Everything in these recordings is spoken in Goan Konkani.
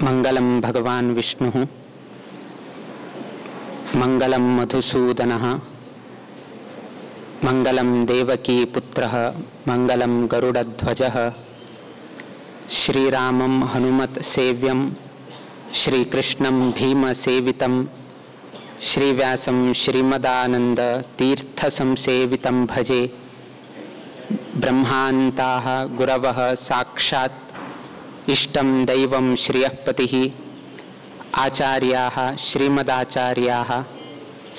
मंगलम भगवान विष्णुः मंगलम मधुसूदनः मंगलम देवकी पुत्रः मंगलम गरुडध्वजः श्रीरामं हनुमत् सेव्यं श्रीकृष्णं भीमसेवितं श्रीव्यासं श्रीमदानंद तीर्थसंसेवितं भजे। ब्रह्मान्ताः गुरवः साक्षात् इष्टं दैवं श्रियःपतिः आचार्याः श्रीमदाचार्याः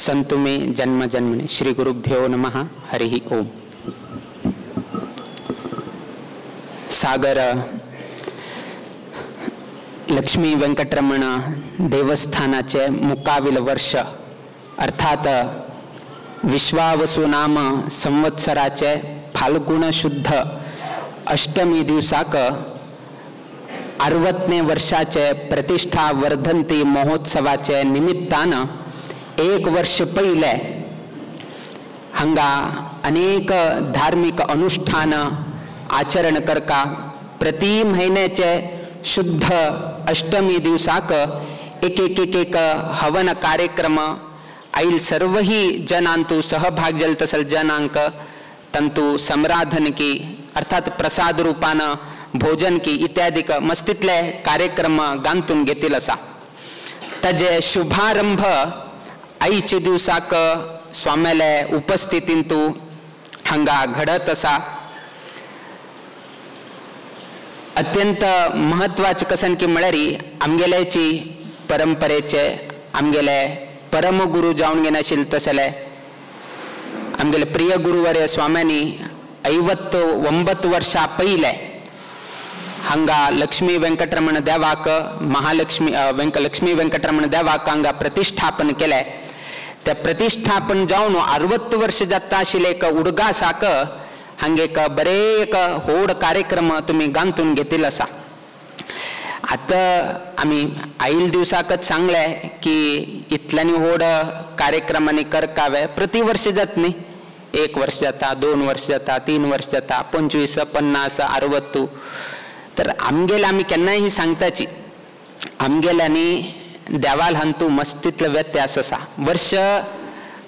सन्तु मे जन्म जन्मनि। श्री गुरुभ्यो नमः। हरिः ओम। सागर लक्ष्मी वेंकटरमण देवस्थानाचे मुकाविल वर्ष अर्थात विश्वावसु नाम संवत्सराचे फाल्गुन शुद्ध अष्टमी दिवसाक 60 वर्षाचे प्रतिष्ठा वर्धंती महोत्सवाचे निमित्तान एक वर्ष पयले हांगा अनेक धार्मिक अनुष्ठान आचरण करका प्रति म्हयन्याचे शुद्ध अष्टमी दिवसाक एक एक एक एक हवन कार्यक्रम आईल सर्वही जनांतु सहभाग जल तसल जनांक तंतु समराधन की अर्थात प्रसाद रूपान भोजन की इत्यादी मस्तीतले कार्यक्रम गांतून घेतील असा। ताजे शुभारंभ आईचे दिवसाक स्वाम्याले उपस्थितींतु हांगा घडत असा। अत्यंत महत्वाचे कसन की म्हळ्यार आमगेल्याची परंपरेचे आमगेले परमगुरु जावन घेनाशिल्ले तसले आमगेले प्रिय गुरुवर्य स्वाम्यांनी 59 वर्षां पयले हांगा लक्ष्मी वेंकटरमण देवाक महालक्ष्मी लक्ष्मी वेंकटरमण देवाक हांगा प्रतिष्ठापन केलें। ते प्रतिष्ठापन जावन 60 वर्ष जाता आशिल्ले एक उडगासाक हांगे एक बरे एक व्हड कार्यक्रम तुमी गांतून घेतिल्लो आसा। आतां आमी आईल दिवसाकच सांगलें की इतल्यांनी व्हड कार्यक्रमांनी करकावे प्रति वर्ष जात न्ही, एक वर्ष जाता, 2 वर्ष जाता, 3 वर्ष जाता, 25 50 60। तर आमगेले आमी केन्नाय सांगताची आमगेल्यांनी देवाल हांतू मस्तीतलो व्यत्यास आसा। वर्ष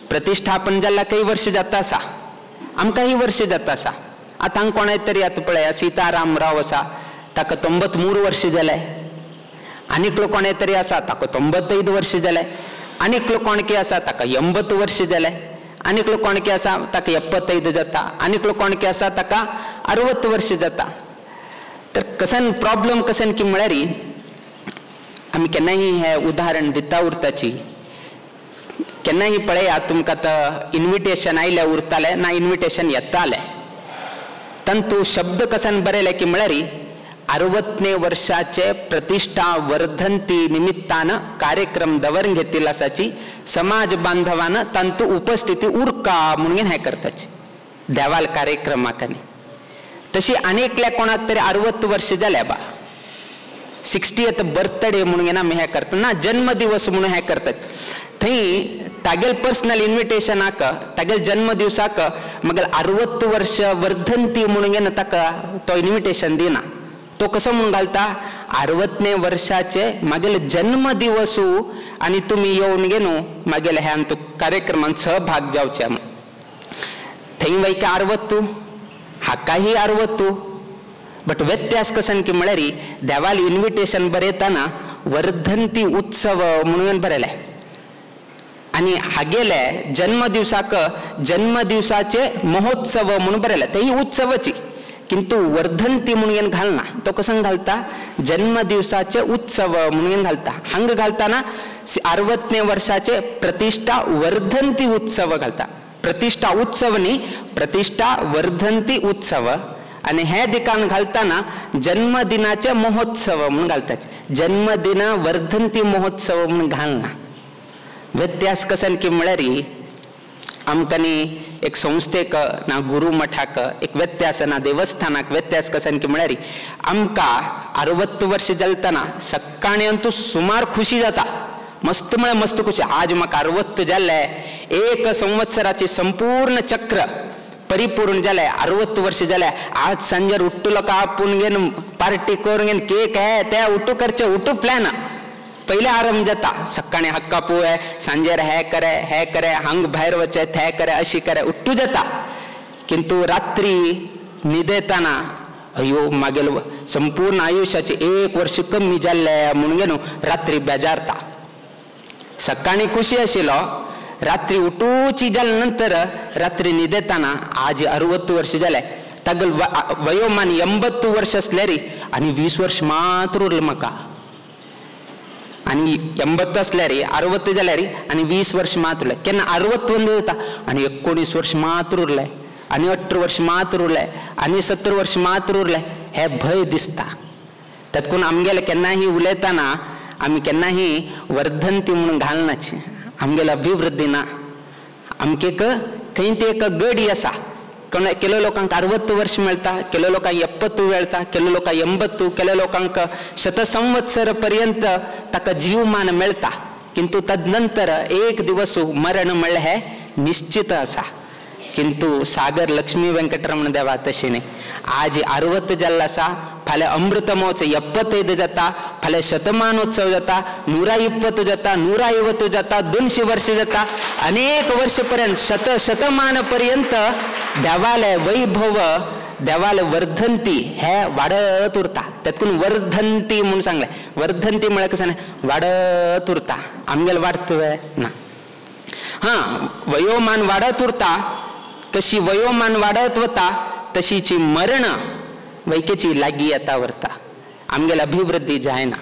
प्रतिष्ठापन जाल्यार काही वर्ष जाता आसा, आमकांय वर्ष जाता आसा। आतां कोणाय तरी आतां पळया सीताराम राव आसा ताका 93 वर्ष जाले, आनीकलो कोणाय तरी आसा ताका 95 वर्ष जाले, आनीकलो कोणकी आसा ताका 80 वर्ष जाले, आनीकलो कोणकी आसा ताका 75 जाता, आनीकलो कोणकी आसा ताका 60 वर्ष जाता। तर कसन प्रॉब्लम कसन की म्हळ्यार आमी केन्नाय हें उदाहरण दिता उरताची। केन्नाय पळया तुमकां आतां इन्विटेशन आयलें उरतालें ना इन्विटेशन येतालें तांतू शब्द कसन बरयले की म्हळ्यार 60 वर्षाचे प्रतिष्ठा वर्धंती निमित्तान कार्यक्रम दवरून घेतिल्लो आसाची समाज बांधवान तांतू उपस्थिती उरका म्हणून हें करताची देवाल कार्यक्रमाक। तशी आनी एकल्या कोणाक तरी 60 वर्ष जाल्या बा 60th birthday म्हणून आमी हें करता ना जन्मदिवस म्हणून हें करतात। थंय तागेल पर्सनल इन्विटेशनाक तागेल जन्मदिवसाक मागीर 60 वर्ष वर्धंती म्हणून ताका तो इन्विटेशन दिना, तो कसो म्हणून घालता 60 वर्षाचे मागेल जन्मदिवसू आनी तुमी येवन घेनु मागेले ह्या आमचो कार्यक्रमांत सहभाग जावचे म्हूण। थंय वयका 60 हाकाही 60 बट व्यत्यास कसन की म्हळ्यार देवाल इन्विटेशन बरयतना वर्धंती उत्सव म्हणून बरयलें आनी हागेले जन्मदिवसाक जन्मदिवसाचे महोत्सव म्हणून बरयलें, तेही उत्सवाची किंतु वर्धंती म्हणून घालना, तो कसं घालता जन्मदिवसाचे उत्सव म्हणून घालता। हांगा घालताना 60 वर्षाचे प्रतिष्ठा वर्धंती उत्सव घालता, प्रतिष्ठा उत्सव न्ही प्रतिष्ठा वर्धंती उत्सव। आनी हे दिकान घालताना जन्मदिनाचे महोत्सव म्हणून घालता, जन्मदिन वर्धंती महोत्सव म्हणून घालना। व्यत्यास कसन की म्हळ्यार आमकां एक संस्थेक ना गुरु मठाक एक व्यत्यास ना देवस्थानाक व्यत्यास कसन की म्हळ्यार आमकां 60 वर्ष जालतना सकाळी अंतू सुमार खुशी जाता, मस्त म्हळ्यार मस्त खुशी, आज म्हाका 60 जाल्ले। एक संवत्सराची संपूर्ण चक्र परिपूर्ण जालें, 60 वर्ष जालें, आज सांजेर उठ्ठू लोकां आपूण घेवन पार्टी करून घेवन केक हे ते उठू करचे, उठू प्लॅन पयले आरंभ जाता. सकाळी हक्का पोवे, सांजेर हे करे हे करे, हांग भायर वचे ते करे, अशी करे, उठ्ठू जाता. किंतु रात्री न्हिदेताना अयो मागेल संपूर्ण आयुष्याचे 1 वर्ष कमी जाल्ले म्हणून घेवन रात्री बेजारता. सकाळी खुशी आशिल्लो, रात्री उठूची जाल्या नंतर रात्री न्हिदेताना आज 60 वर्ष जाले, तागेल वयोमान 80 वर्ष आसल्यारी आनी 20 वर्ष मात्र उरलें म्हाका, आनी 80 आसल्यारी 60 जाल्यारी आनी 20 वर्ष मात्र उरलें. केन्ना 61 जाता आनी 19 वर्ष मात्र उरलें, आनी 18 वर्ष मात्र उरलें, आनी 17 वर्ष मात्र उरलें, हे भंय दिसता. तातूंत आमगेले केन्नाही उलयतना आमी केन्नाही वर्धंती म्हणून घालनाची, आमगेले अभिवृद्धी ना. आमके एक खंय ती एक गडी आसा. ಕೆಲವು लोकांक 60 वर्ष मेळटा, ಕೆಲವು लोकांक 70 मेळटा, ಕೆಲವು लोकांक 80, ಕೆಲವು लोकांक 100 पर्यंत ताका जीवमान मेळटा. किंतु तदनंतर एक दिवस मरण म्हळ्यार हे निश्चित आसा. किंतु सागर लक्ष्मी वेंकटरमण देवा तशें न्ही. आज 60 जाल्लो आसा, फाल्यां अमृत महोत्सव 75 जाता, फाल्यां शतमानोत्सव जाता, 120 जाता, 150 जाता, 200 वर्ष जाता, अनेक वर्ष पर्यंत शतमान पर्यंत देवाले वैभव देवाले वर्धंती हे वाडत उरता. तातूंत वर्धंती म्हूण सांगलें. वर्धंती म्हळ्यार कशें वाडत उरता. आमगेले वाडत ना, हां वयोमान वाडत उरता. कशी वयोमान वाडत वता तशीची मरण वैकेची लागीं येता वरता. आमगेली अभिवृद्धी जायना.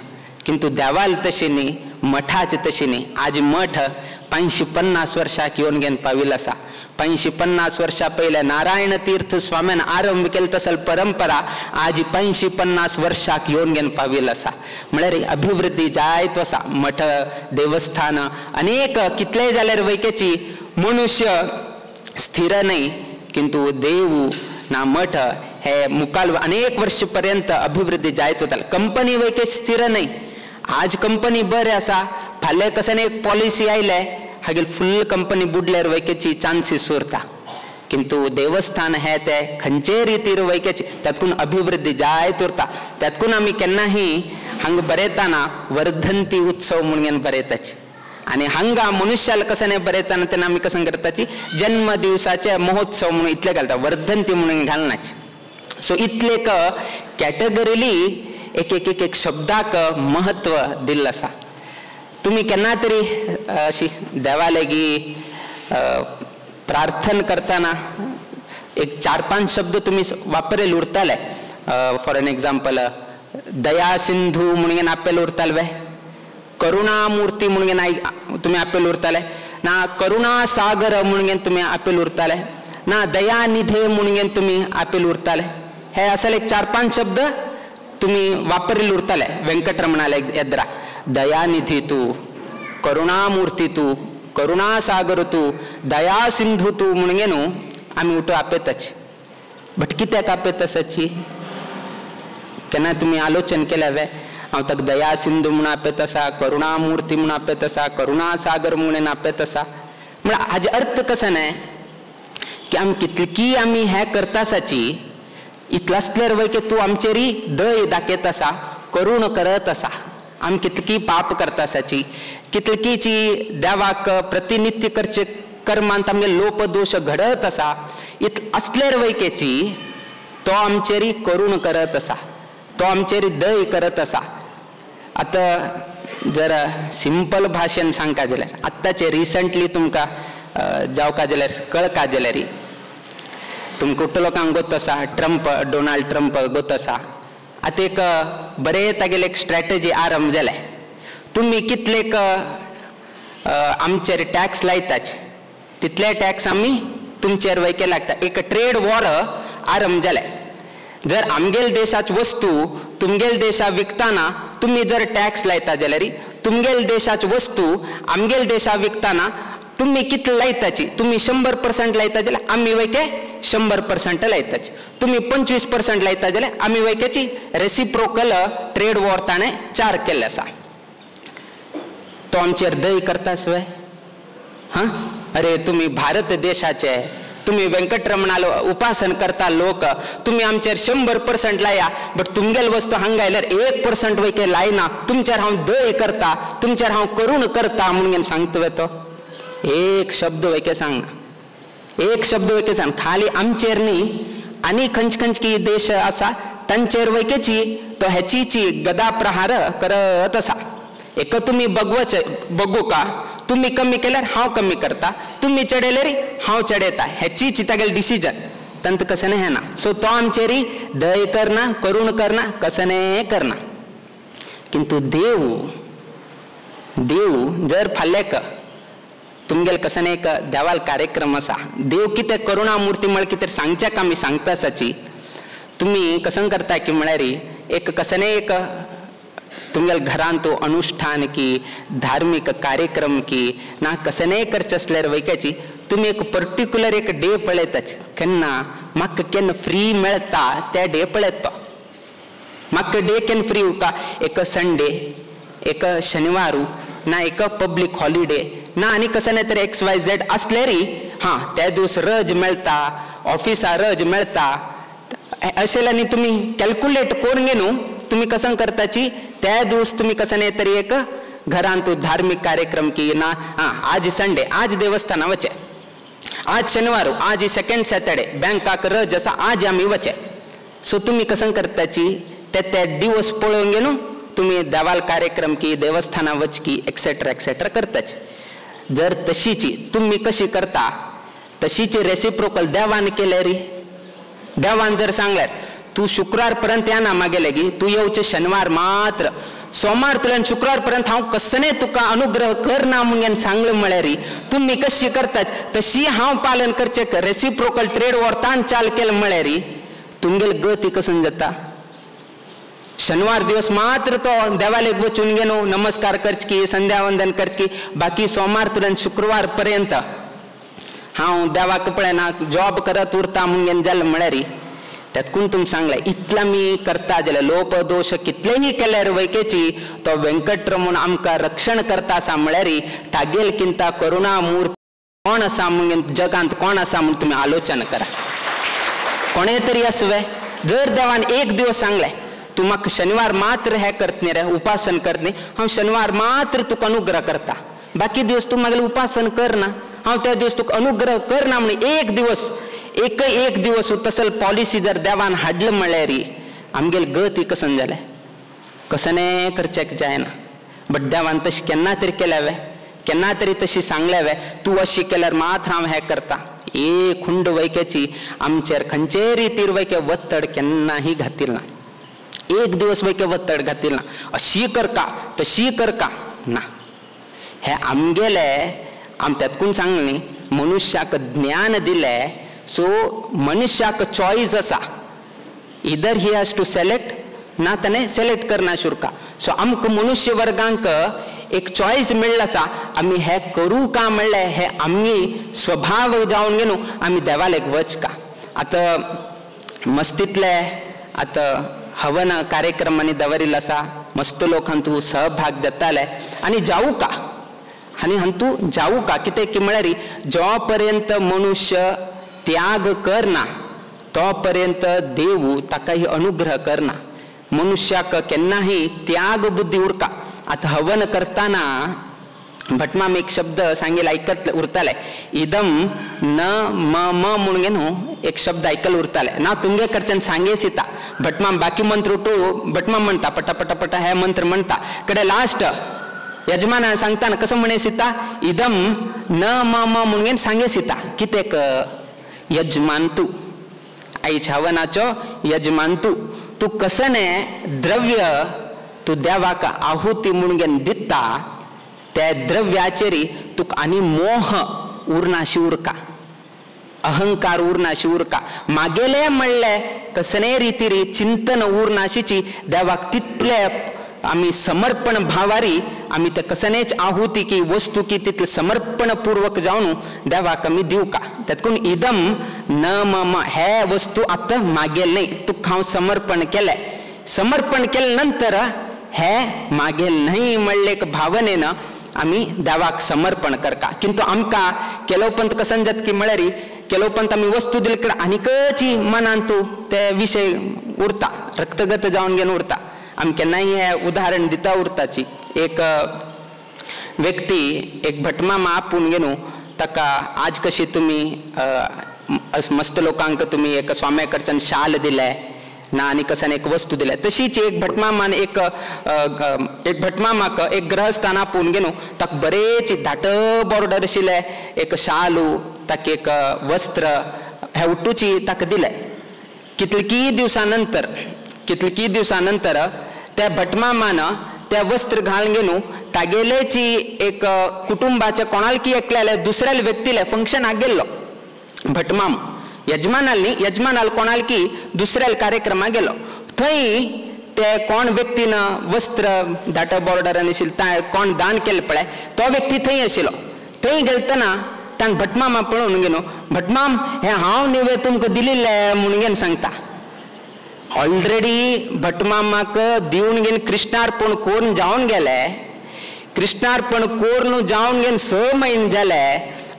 किंतु देवाल तशें न्ही, मठाचे तशें न्ही. आज मठ 550 वर्षाक येवन घेवन पाविल्लो आसा. 550 वर्षां पयलें नारायण तीर्थ स्वाम्यान आरंभ केलो तसल परंपरा आज 550 वर्षाक येवन घेवन पाविल्लो आसा. म्हळ्यार अभिवृद्धी जायत आसा. मठ देवस्थान अनेक कितलेय जाल्यार वैकेची मनुष्य स्थिर न्हय, किंतु देव ना मठ हे मुखाल अनेक वर्ष पर्यंत अभिवृद्धी जायत वताली. कंपनी वैके स्थिर न्हय. आज कंपनी बरें आसा, फाल्यां कशें एक पॉलिसी आयले हागेल फुल कंपनी बुडल्यार वैकेची चान्सीस उरता. किंतु देवस्थान हे ते खंयचेय रितीर वैकेची तातूंत अभिवृद्धी जायत उरता. तातूंत आमी केन्नाही हांगा बरयतना वर्धंती उत्सव म्हणून बरयताची. आनी हांगा मनुष्याला कशें बरयतना तेन्ना आमी कशें करताची जन्म दिवसाचे महोत्सव म्हणून इतले घालता, वर्धंती म्हणून घालनाची. सो इतले कॅटेगरीली एक एक एक एक शब्दाक महत्व दिल्लें आसा. तुमी केन्ना तरी अशी देवालेगी प्रार्थना करतना एक 4-5 शब्द तुमी वापरेल उरताले. फॉर एन एग्जाम्पल दया सिंधू म्हणून आपेल उरताले वे, करुणामूर्ती म्हणून तुमी आपेल उरताले ना, करुणासागर म्हणून तुमी आपेल उरताले ना, दयानिधे म्हणून तुमी आपेल उरताले. हे असल एक 4-5 शब्द तुमी वापरेल उरताले. वेंकटरमणाले एद्रा दयानिधी तू, करुणामूर्ती तू, करुणासागर तू, दया सिंधू तू म्हणून न्हू आमी उठो आपेताची. बट कित्याक आपेत आसाची केन्ना तुमी आलोचन केल्या वे? हांव ताका दया सिंधू म्हूण आपेत आसा, करुणामूर्ती म्हूण आपेत आसा, करुणासागर म्हणून आपेत आसा. म्हळ्यार हाजे अर्थ कसो न्हय की आमी कितली आमी हें करता आसाची इतलो आसल्यार वय की तूं आमचेरी दय दाखयत आसा, करुण करत आसा. आमी कितकी पाप करता आसाची, कितकीची देवाक प्रतिनित्य करचे कर्मांत आमगे लोपदोश घडत आसा, इत आसल्यार वैकेची तो आमचेरी करुण करत आसा, तो आमचेरी दय करत आसा. आतां जर सिंपल भाशेन सांगता जाल्यार आत्ताचे रिसंटली तुमकां जावका जाल्यार कळका जाल्यार तुमकां कुठलो लोकांक गोत आसा, ट्रंप, डोनाल्ड ट्रंप गोत आसा. आतां एक बरें तागेले एक स्ट्रॅटजी आरंभ जाले. तुमी कितलेक आमचेर टॅक्स लायताच तितले टॅक्स आमी तुमचेर वैके लागता. एक ट्रेड वॉर आरंभ जाले. जर आमगेल देशाच वस्तू तुमगेल देशा विकताना तुमी जर टॅक्स लायता जाल्यार तुमगेल देशाच वस्तू आमगेल देशा विकताना तुमी कितले लायताची, तुमी 100% लायता जाल्यार आमी वैके 100% लायताची, तुमी 25% लायता जाल्यार आमी वैकेची रेसिप्रोकल ट्रेड वॉर ताणें चार केल्ले आसा. तो आमचेर दय करता सवे? हां, अरे तुमी भारत देशाचे, तुम्ही व्यंकटरमणालो उपासन करता लोक, तुम्ही आमचेर 100% लाया, बट तुमगेल वस्तू हांगा आयल्यार 1% वयके लायना, तुमचेर हांव दय करता, तुमचेर हांव करुण करता म्हणून सांगता तो एक शब्द वयके सांगना, एक शब्द वयके सांग. खाली आमचेर न्ही आनी खंयचे खंयचे देश आसा तांचेर वयकेची तो हेचीची गदा प्रहार करत आसा. एक तुमी बगवच बगू का, तुम्ही कमी केल्यार हांव कमी करता, तुम्ही चडयल्यार हांव चडयता, हेचीच तागेले डिसिजन तंत कसने हें ना. सो तो आमचेरी दय करना, करुण करना, कसने करना. किंतु देव देव जर फाल्याक तुमगेल कसने एक देवाल कार्यक्रम आसा, देव कितें करुणामूर्ती म्हळ्यार कितें सांगच्याक आमी सांगता आसाची, तुमी कसं करता की म्हळ्यार एक कसने एक तुमगेल घरांत तो अनुष्ठान की धार्मिक कार्यक्रम की ना कसने करचे आसल्यार वयकाची तुमी एक पर्टिक्युलर एक डे पळयताच, केन्ना म्हाका केन्ना फ्री मेळटा त्या डे पळयता तो. म्हाका डे केन्ना फ्री उरता, एक संडे, एक शनिवारू ना एक पब्लीक हॉलिडे ना आनी कसं नाही तर एक्स वाय झेड आसल्यारी हां त्या दिवस रज मेळटा, ऑफिसा रज मेळटा, अशें न्ही तुमी कॅल्क्युलेट करून घे न्हू तुमी कसं करताची त्या दिवस तुमी कसं नाही तरी एक घरांत धार्मिक कार्यक्रम की ना हां आज संडे आज देवस्थाना वचे, आज शनिवार आज सेकंड सॅटर्डे बँकाक रज आसा आज आमी वचे. सो तुमी कसं करताची ते त्या दिवस पळोवन घे न्हू तुमी देवाल कार्यक्रम की देवस्थाना वचकी एक्सेट्रा एक्सेट्रा करताची. जर तशीची तुमी कशी करता तशीची रेसिप्रोकल देवान केले री, देवान जर सांगल्यार तूं शुक्रार पर्यंत येना मागेले गी, तूं येवचें शनिवार मात्र, सोमार तुल्यान शुक्रार पर्यंत हांव कसने तुका अनुग्रह करना म्हणून सांगलें म्हळ्यार तुमी कशी करतात तशी हांव पालन करचें, रेसिप्रोकल ट्रेड वॉर चाल केलें म्हळ्यार तुमगेल गती कसन जाता. शनिवार दिवस मात्र तो देवालेक वचून गे न्हू नमस्कार करची, संध्यावंदन करची, बाकी सोमार तुल्यान शुक्रवार पर्यंत हांव देवाक पळयना जॉब करत उरता म्हणून जालें म्हळ्यार त्यातकून तुमी सांगलें इतला मी करता जाल्यार लोप दोश कितलेही केल्यार वैकेची तो व्यंकटरमण आमकां रक्षण करता आसा म्हळ्यार तागेल किंता करुणामूर्ती कोण आसा म्हणून जगांत कोण आसा म्हणून तुमी आलोचन करा. कोणें तरी आसवे जर देवान एक दिवस सांगलें तूं म्हाका शनिवार मात्र हें करत न्ही रे उपासन करत न्ही, हांव शनिवार मात्र तुका अनुग्रह करता, बाकी दिवस तूं म्हागेलें उपासन करना, हांव त्या दिवस तुका अनुग्रह करना म्हणून एक दिवस एक एक दिवस तसल पॉलिसी जर देवान हाडलं म्हळ्यार आमगेल गती कसन जालें, कसने करचेक जायना. बट देवान तशें केन्ना तरी केल्या वे, केन्ना तरी तशी सांगल्या वे तूं अशी केल्यार मात्र हांव हें करता. एक हुंड वैक्याची आमचेर खंयचेय रितीर वैके वत्तड केन्नाही घातील ना, एक दिवस वैके वत्तड घातील ना, अशी करका तशी करका ना. हे आमगेले आम त्यातकून सांगलें न्ही मनुष्याक ज्ञान दिलें, सो मनुष्याक चॉयस आसा, either he has to select ना ताणें सिलेक्ट करना शुरका. सो आमकां मनुष्य वर्गांक एक चॉयस मेळ्ळो आसा, आमी हें करूं का म्हणलें हें आमी स्वभाव जावन गे न्हू आमी देवालेक वच का. आतां मस्तींतले आतां हवन कार्यक्रमांनी दवरिल्लो आसा, मस्त लोक हातूंत सहभाग जाताले आनी जावूं का आनी हातूंत जावूं का कितें की म्हळ्यार जो पर्यंत मनुष्य त्याग करना तो पर्यंत देव ताका ही अनुग्रह करना. मनुष्याक केन्नाही त्याग बुद्धी उरका. आतां हवन करतना भटमाम एक शब्द सांगेल आयकत उरताले, इदम न म म म्हणून गे न्हू एक शब्द आयकल उरताले ना तुमगे कडच्यान सांगेस येता. भटमाम बाकी मंत्र उठू भटमाम म्हणटा पटा पटा पटा हे मंत्र म्हणटा, कडे लास्ट यजमान सांगता कसं म्हणेस येता इदम न म म म्हणून गे सांगेस येता. कितें यजमान तूं आयच्या हवनाचो यजमान तूं, तूं कसने द्रव्य तूं देवाक आहुती म्हणून घेवन दिता त्या द्रव्याचेर तुका आनी मोह उरनाशी उरका, अहंकार उरनाशी उरका, मागेले म्हणले कसने रितीरी चिंतन उरनाशीची देवाक तितले आमी समर्पण भावारी आमी ते कसनेच आहुती की वस्तू की तितले समर्पण पूर्वक जावन देवाक आमी दिवका. त्यातकून इदम न म म हे वस्तू आतां मागेल न्ही, तुका हांव समर्पण केलें, समर्पण केले नंतर हे मागेल न्ही म्हणले एक भावनेन आमी देवाक समर्पण करका. किंतु आमकां केलो पंत कसन जाता की म्हळ्यार ಕೆಲವು पंत आमी वस्तू दिले कडेन आनीकच मनांत ते विशय उरता, रक्तगत जावन घेवन उरता. आमी केन्नाय हें उदाहरण दिता उरताची. एक व्यक्ती एक भटमामा आपोवन घेवन ताका आज कशी तुमी मस्त लोकांक तुमी एक स्वाम्या कडच्यान शाल दिले ना आनी कसान एक वस्तू दिल्या, तशीच एक भटमामान एक एक भटमामाक एक ग्रहस्थान आपोवन घेवन ताका बरेच धाट बॉर्डर आशिल्लें एक शालू, ताका एक वस्त्र हे उट्टूची ताका दिलें. कितलकी दिवसां नंतर त्या भटमामान त्या वस्त्र घालून घेवन तागेलेची एक कुटुंबाच्या कोणालकी एकल्याले दुसऱ्या व्यक्तीले फंक्शनाक गेल्लो भटमाम. यजमानाल न्ही, यजमानाल कोणालकी दुसऱ्या कार्यक्रमाक गेलो. थंय ते कोण व्यक्तीन वस्त्र धाट बॉर्डर आशिल्लें कोण दान केलें पळय तो व्यक्ती थंय आशिल्लो. थंय गेलतना ताण भटमामा पळोवन घेवन भटमाम हें हांव न्ही तुमकां दिलिल्लें म्हणून घेवन सांगता. ऑलरेडी भटमामाक दिवन घेवन कृष्णार्पण करून जावन गेले. कृष्णार्पण करून जावन घेवन 6 म्हयने जाले.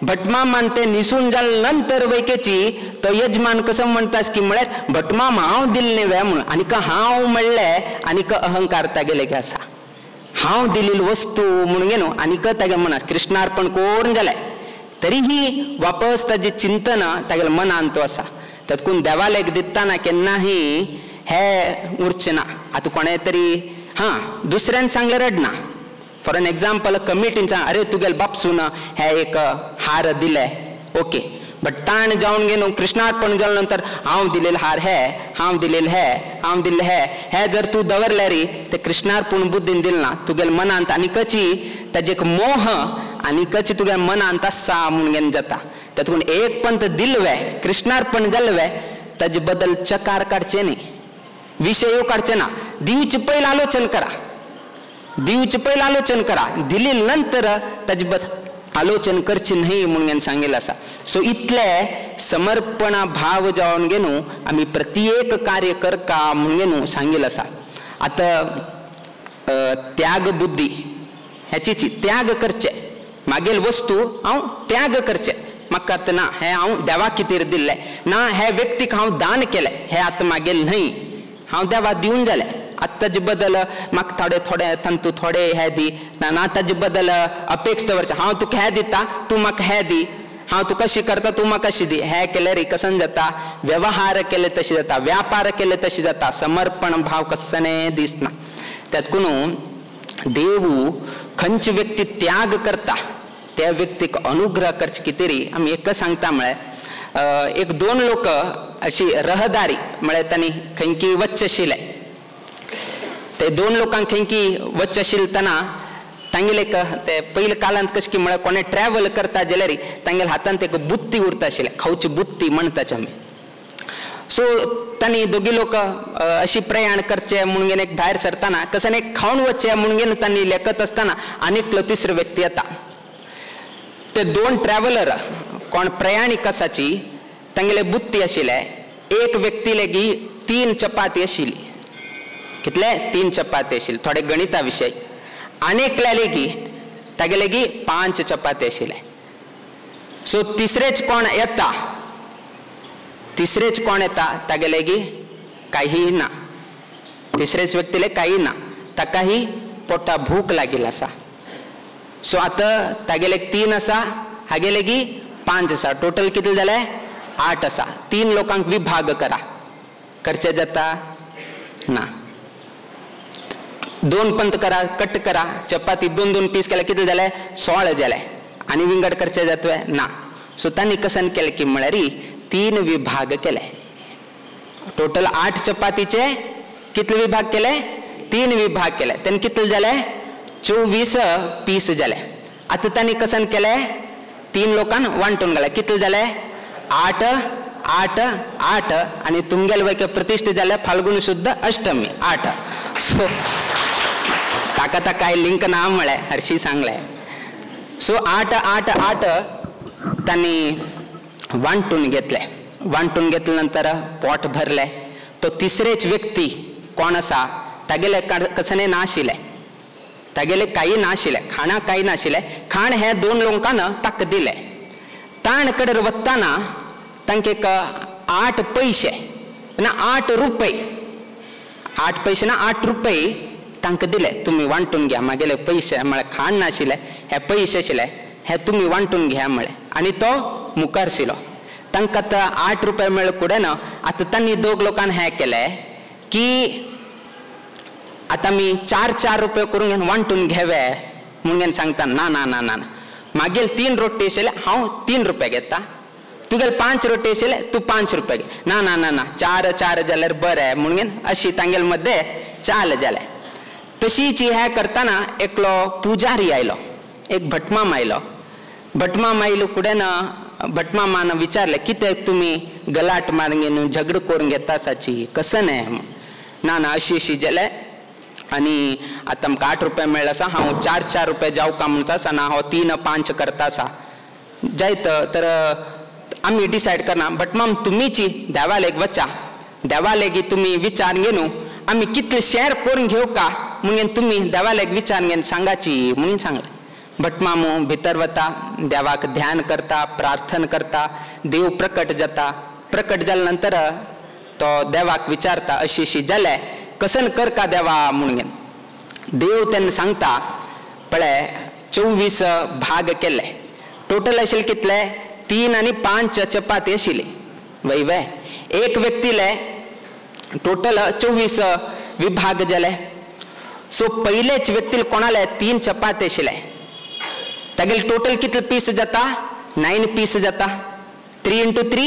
भटमामान ते निसून जाले नंतर वैकेची तो यजमान कसो म्हणटा की म्हळ्यार भटमाम हांव दिल्ले वे म्हणून आनीक हांव म्हणलें आनीक अहंकार तागेले आसा, हांव दिलेली वस्तू म्हणून घेवन आनीक तागे मनात कृष्णार्पण करून जालें तरीही वापस ताजें चिंतन तागेल्या मनान तो आसा. तातूंत देवालेक दितना केन्नाही हे उरचें ना. आतां कोणें तरी हां दुसऱ्यान सांगलें रडना. फॉर एन एग्जाम्पल कमिटीन सांग अरे तुगेले बापसून हे एक हार दिले, ओके, बट ताण जावन घेवन कृष्णार्पण जाले नंतर हांव दिलेले हार हे, हांव दिलेले हे, हांव दिल्ले हे, हे जर तूं दवरले री ते कृष्णार्पण बुद्दीन दिल ना तुगेले मनांत आनीकची ताजे एक मोह आनीकची तुगेले मनांत आसा म्हणून घेवन जाता. तातूंत एक पंत दिलवे कृष्णार्पण जालवे ताजे बद्दल चकार काडचे न्ही, विशय काडचे ना. दिवचे पयलीं आलोचन करा, दिवचे पयलीं आलोचन करा, दिली नंतर ताजे बद्दल आलोचन करचे न्ही म्हणून सांगिल्लें आसा. सो इतले समर्पणा भाव जावन घेवन आमी प्रत्येक कार्य करका म्हणून घेवन सांगिल्लें आसा. आतां त्याग बुद्धी हेची त्याग करचे, मागेल वस्तू हांव त्याग करचे, म्हाका आतां ना हें हांव देवा खातीर दिल्लें ना, हे व्यक्तीक हांव दान केलें, हें आतां मागेल न्हय, हांव देवा दिवन जालें. आतां ताजे बद्दल म्हाका थोडे थोडे तांतू थोडे हे दी ना, ना ताजे बद्दल अपेक्ष दवरचें, हांव तुका हें दिता तूं म्हाका हें दी, हांव तुका कशी करता तूं म्हाका कशी दी, हें केल्यार री कसन जाता, वेव्हार केले तशें जाता, व्यापार केले तशें जाता, समर्पण भाव कसने दिसना. त्यातून देवू खंयची व्यक्ती त्याग करता त्या व्यक्तीक अनुग्रह करचे कितें आमी एक सांगता म्हळ्यार एक दोन लोक अशी रहदारी म्हळ्यार तांणी खंयकी वच्चे आशिल्ले, ते दोन लोकांक खंयकी वच्चे आशिल्ले तांगेले एक ते पयले काळांत कशें की म्हळ्यार कोणें ट्रॅवल करता जाल्यार तांगेल्या हातांत एक बुत्ती उरता आशिल्लें, खावची बुत्ती म्हणटाचे आमी. सो तांणी दोगी लोक अशी प्रयाण करचे म्हणून एक भायर सरतना कसं एक खावन वचचे म्हणून तांणी लेखत आसतना आनी एकलो तिसरो व्यक्ती येता. ते दोन ट्रॅव्हलर कोण प्रयाणीक आसाची तांगेले बुत्ती आशिल्ले, एक व्यक्ती लेगी 3 चपाती आशिल्ली, कितले 3 चपाती आशिल्ले, थोडे गणिता विशय, आनी एकल्या लेगी तागे लेगी 5 चपाती आशिल्ले. सो तिसरेच कोण येता, तिसरेच कोण येता तागे लेगी काही ना, तिसरेच व्यक्तीले काही ना, ताकाही पोटा भूक लागिल्ली आसा. सो आतां तागेले 3 आसा, हागेले गी 5 आसा, टोटल कितले जाले 8 आसा. 3 लोकांक विभाग करा, करचे जाता ना, 2 पंत करा, कट करा, चपाती 2 2 पीस केले कितले जाले 16 जाले, आनी विंगड करचे जातवे ना. सो तांणी कसन केले की म्हळ्यार 3 विभाग केले, टोटल 8 चपातीचे कितले विभाग केले 3 विभाग केले, तेन्ना कितले जाले 24 पीस जाले. आतां तांणी कसन केले 3 लोकांक वांटून घाले, कितले जाले 8 8 8, आनी तुमगेले वैके प्रतिष्ठा जाले फाल्गुन शुद्ध अष्टमी 8. सो ताका ताका काय लिंक ना म्हळें हरशी सांगलें. सो 8 8 8 तांणी वांटून घेतले. वांटून घेतले नंतर पोट भरले. तो तिसरेच व्यक्ती कोण आसा तागेले कसने नाशिल्लें, तागेले काही नाशिल्लें, खाणा काही नाशिल्लें, खाण हें 2 लोकांना ताका दिलें. ताण कडेन वतना तांकां एक 8 पयशे ना 8 रुपये, 8 पयशे ना 8 रुपये तांकां दिले. तुमी वांटून घ्या, मागेले पयशे म्हळ्यार खाण नाशिल्ले, हे पयशे आशिल्ले हे तुमी वांटून घ्या म्हळें. आनी तो मुखार शिलो. तांकां आतां 8 रुपये मेळ्ळे कुडें ना. आतां तांणी दोग लोकांनी हें केलें की आतां आमी 4 4 रुपये करून घेवन वांटून घेवे म्हणून सांगता. ना ना ना ना, मागीर 3 रोटी आशिल्ले हांव 3 रुपये घेता, तुगेले 5 रोटी आशिल्ले तूं 5 रुपये घे. ना ना ना ना, 4 4 जाल्यार बरें म्हणून अशी तांगेले मदें चाल जालें. तशीच हें करतना एकलो पुजारी आयलो, एक भटमाम आयलो. भटमाम आयलो कुडें ना, भटमामान विचारलें कितें तुमी गलाट मारून घेवन झगडो करून घेता आसाची कसं न्हय. ना ना अशी अशी जालें आनी आतां आमकां 8 रुपये मेळ्ळे आसा, हांव 4 4 रुपये जावं का म्हणटा आसा, ना हांव 3 5 करता आसा जायत तर आमी डिसायड करना. भटमाम तुमीची देवालेक वचा, देवालेगी तुमी विचार घेवन आमी कितले शेअर करून घेवं का म्हणून तुमी देवालेक विचार घेवन सांगाची म्हणून सांगलें. भटमामू भितर वता, देवाक ध्यान करता, प्रार्थना करता, देव प्रकट जाता. प्रकट जाल्या नंतर तो देवाक विचारता अशी अशी जालें कसन कर का देवा म्हणून. देव तेन्ना सांगता पळय 24 भाग केले, टोटल आशिल्ले कितले 3 आनी 5 चपाती आशिल्ली वय वे. एक व्यक्तीले टोटल 24 विभाग जाले. सो पयलेच व्यक्तीले कोणाले 3 चपाती आशिल्ले, तागेले टोटल कितले पीस जाता 9 पीस जाता, 3 × 3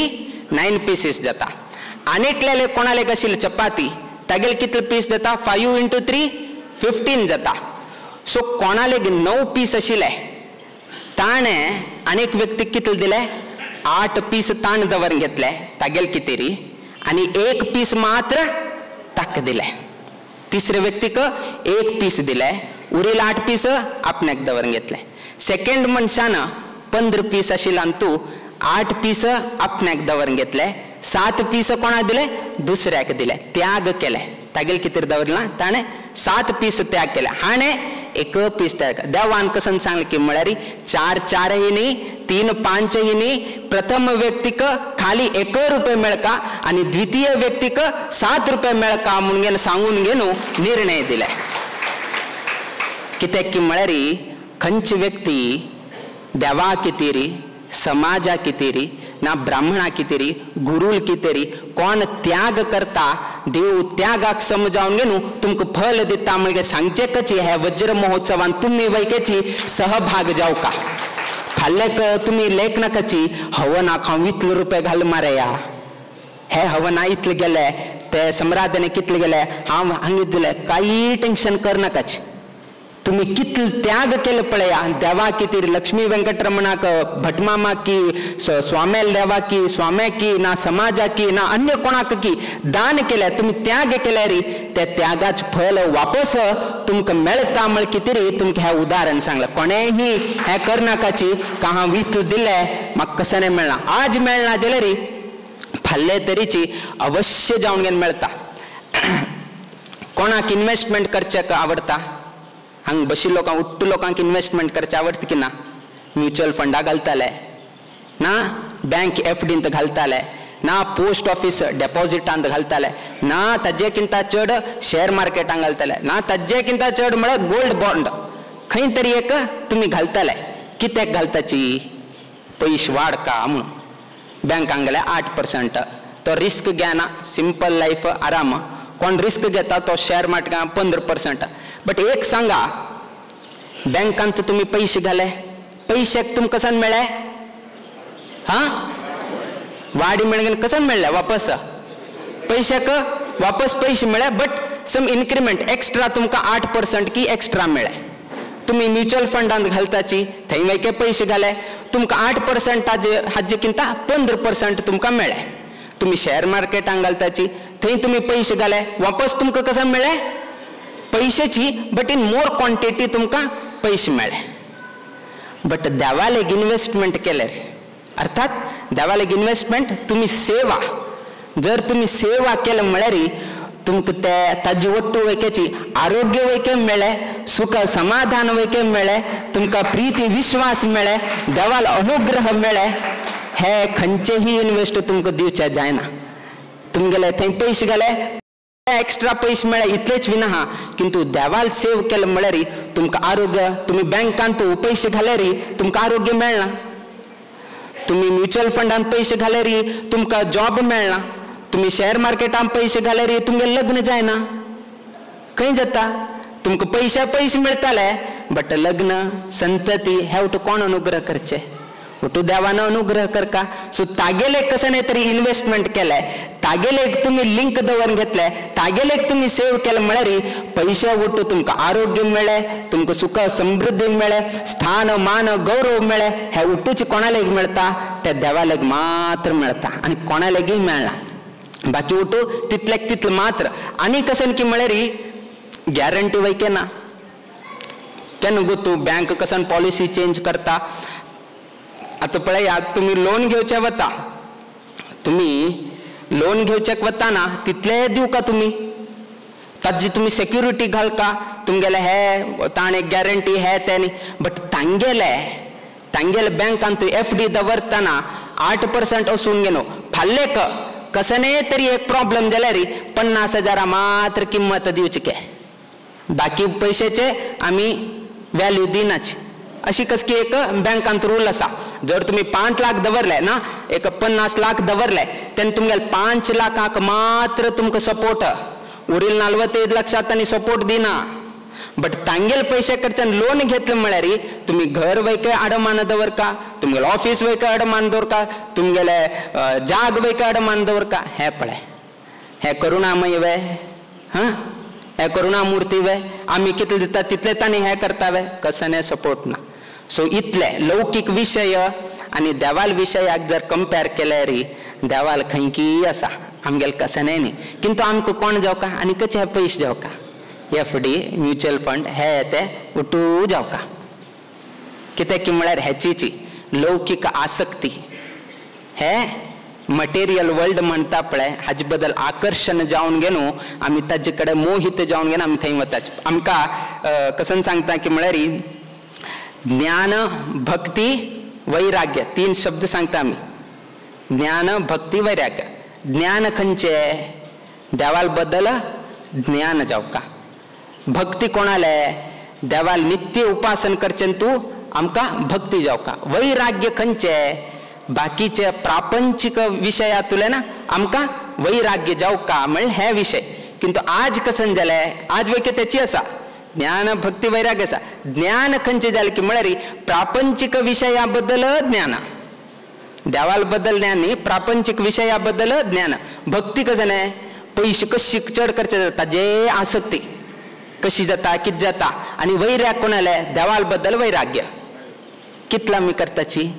9 पीसीस जाता. आनी एकल्याले कोणाले आशिल्ले चपाती तागेले कितले पीस जाता 5 × 3 15 जाता. सो कोणाले 9 पीस आशिल्ले ताणें आनी एक व्यक्तीक कितले दिले 8 पीस ताण दवरून घेतले तागेले कितेरी आनी 1 पीस मात्र ताका दिले. तिसरे व्यक्तीक 1 पीस दिले, उरिल्ले 8 पीस आपण्याक दवरून घेतले. सेकंड मनशान 15 पीस आशिल्ल्यान तूं 8 पीस आपण्याक दवरून घेतले, 7 पीस कोणाक दिले दुसऱ्याक दिले. त्याग केले, तागेले कितें दवरला ताणें 7 पीस त्याग केले, हाणें 1 पीस त्याग. देवान कसन सांगलें की म्हळ्यार 4 4 ही न्ही 3 5 ही न्ही, प्रथम व्यक्तीक खाली 1 रुपये मेळका आनी द्वितीय व्यक्तीक 7 रुपये मेळका म्हणून सांगून घेवन निर्णय दिले. कित्याक की म्हळ्यार खंयची व्यक्ती देवा कितेरी, समाजा कितेरी, ना ब्राह्मणा कितेरी, गुरूल कितेरी कोण त्याग करता देव त्यागाक समजावन घेवन तुमकां फल दिता म्हणजे सांगचे कची हे वज्र महोत्सवान तुमी वैकेची सहभाग जावका. फाल्याक तुमी लेखनाकाची हवनाक हांव इतले रुपये घाल मारया, हे हवना इतले गेले, ते सम्राटने कितले गेले, हांव हांगा दिले, कांय टेन्शन करनाकाची. तुम्ही कितले त्याग केले पळया देवा किती लक्ष्मी वेंकटरमणाक, भटमामा की, स्वामेल देवा की, स्वाम्या की, ना समाजा की, ना अन्य कोणाक की दान केले, तुम्ही त्याग केले री त्या त्यागाच फल वापस तुमकां मेळटा म्हळ कितें री तुमकां हें उदाहरण सांगलें. कोणेंही हें करनाकाची का हांव इतलें दिलें म्हाका कशें मेळना, आज मेळना जाल्यार री फाल्ले तरीची अवश्य जावन घेवन मेळटा. कोणाक इन्वेस्टमेंट करचें आवडटा, हांगा बशिल्ल्या लोकांक उट्टू लोकांक इन्वेस्टमेंट करचें आवडटा की ना, म्युच्युअल फंडा घालताले ना, बँक एफडींत घालताले ना, पोस्ट ऑफिस डेपॉझिटांत घालताले ना, ताजे किंता चड शेअर मार्केटांत घालताले ना, ताजे किंता चड म्हळ्यार गोल्ड बॉन्ड खंय तरी एक तुमी घालताले. कित्याक घालताची पयशे वाड का म्हणून. बँकांक गेल्यार 8%, तो रिस्क घेना, सिंपल लायफ आराम. कोण रिस्क घेता तो शेअर मार्केटांत 15%. बट एक सांगा, बँकांत तुमी पयशे घाले, पयशे तुमकां कसन मेळ्ळे? हां, वाडी मेळ्ळे कसन मेळ्ळे वापस? पयशाक वापस पयशे मेळ्ळे, बट सम इन्क्रिमेंट एक्स्ट्रा तुमकां 8% की एक्स्ट्रा मेळ्ळे. तुमी म्युच्युअल फंडांत घालताची थंय वयके पयशे घाले, तुमकां 8% हाजे किंता 15% तुमकां मेळ्ळे. तुमी शेअर मार्केटांत घालताची थंय तुमी पयशे घाले, वापस तुमकां कशें मेळ्ळे? पयशेची, बट इन मोर क्वॉन्टिटी तुमकां पयशे मेळ्ळे. बट देवालेक इन्वेस्टमेंट केल्यार, अर्थात देवालेक इन्वेस्टमेंट तुमी सेवा, जर तुमी सेवा केले म्हळ्यार तुमकां ते ताजी वट्टू वैकेची आरोग्य वैके मेळ्ळे, सुख समाधान वैके मेळ्ळे, तुमकां प्रिती विश्वास मेळ्ळे, देवाल अनुग्रह मेळ्ळे. हे खंयचेही इन्वेस्ट तुमकां दिवचे जायना. तुमगेले थंय पयशे गेले एक्स्ट्रा पयशे मेळ्ळे इतलेच विना हा, किंतु देवाल सेव केले म्हळ्यार तुमकां आरोग्य, तुमी बँकांत पयशे घाल्यार तुमकां आरोग्य मेळना, तुमी म्युच्युअल फंडांत पयशे घाल्यार तुमकां जॉब मेळना, तुमी शेअर मार्केटांत पयशे घाल्यार तुमगेलें लग्न जायना. खंय जाता? तुमकां पयशे पयशे मेळटाले बट लग्न संतती हे वटू कोण अनुग्रह करचे? वटू देवान अनुग्रह करका. सो तागेले कशें न्ही तरी इन्वेस्टमेंट केले, तागेले तुमी लिंक दवरून घेतले, तागेले तुमी सेव केले म्हळ्यार पयशे वटू तुमकां आरोग्य मेळ्ळे, तुमकां सुख समृद्धी मेळ्ळे, स्थान मान गौरव मेळ्ळे. हे वटूची कोणालेग मेळटा? ते देवालेग मात्र मेळटा आनी कोणालेगीय मेळना. बाकी वटू तितल्याक तितले मात्र. आनी कशें की म्हळ्यार गॅरंटी वयके ना. केन्ना गो तूं बँक कसन पॉलिसी चेंज करता. आतां पळयात तुमी लोन घेवचे वता, तुमी लोन घेवच्याक वताना तितले दिवका तुमी, ताजी तुमी सेक्युरिटी घालका तुमगेले हे ताणें गॅरंटी हे ते न्ही, बट तांगेले तांगेले बँकान तूं एफ डी दवरतना 8% वसून घेनो, फाल्लेक कसने तरी एक प्रॉब्लम जाल्यार 50,000 मात्र किंमत दिवची के, बाकी पयशेचे आमी व्हॅल्यू दिनाची. अशी कसकी एक बँकांत रूल आसा. जर तुमी 5 लाख दवरले ना, एक 50 लाख दवरले तेन्ना तुमगेले 5 लाखाक मात्र तुमकां सपोर्ट, उरिल्ले 45 लक्षां तांणी सपोर्ट दिना. बट तांगेले पयशे कडच्यान लोन घेतले म्हळ्यार तुमी घर वयके आडमान दवरका, तुमगेले ऑफीस वयके आडमान दवरका, तुमगेले जाग वयके आडमान दवरका. हें पळय, हें करुणामय वे, हां हे करुणामूर्ती वे, आमी कितले दिता तितले तांणी हें करता वे, कसने सपोर्ट ना. सो इतले लौकीक विशय आनी देवाल विशयाक जर कंपेर केल्यार देवाल खंयकी आसा, आमगेले कसने न्ही. किंतु आमकां कोण जावका आनी कशे हे पयशे जावका, एफ डी म्युच्युअल फंड हे ते उठू जावका. कित्याक की म्हळ्यार हेचीची लौकीक आसक्ती, हे मटेरियल वर्ल्ड म्हणटा पळय हाजे बद्दल आकर्शण जावन घेवन आमी ताजे कडेन मोहीत जावन घेवन आमी थंय वताच. आमकां कसन सांगता की म्हळ्यार ज्ञान भक्ती वैराग्य, 3 शब्द सांगता आमी, ज्ञान भक्ती वैराग्य. ज्ञान खंयचे? देवाल बद्दल ज्ञान जावका. भक्ती कोणाले? देवाल नित्य उपासन करचें तूं आमकां भक्ती जावका. वैराग्य खंयचे? बाकीचे प्रापंचिक विशयांतुले ना आमकां वैराग्य जावका म्हळ्यार हे विशय. किंतु आज कसन जालें, आज वैके तेची आसा ज्ञान भक्ती वैराग्य आसा. ज्ञान खंयचें जालें की म्हळ्यार प्रापंचिक विशया बद्दल ज्ञान, देवाल बद्दल ज्ञान न्ही, प्रापंचिक विशया बद्दल ज्ञान. भक्ती कशें न्ही, पयशे कशी चड करचे जाता, जे आसक्ती कशी जाता कितें जाता. आनी वैराग्य कोणाले? देवाल बद्दल वैराग्य. कितला आमी करताची?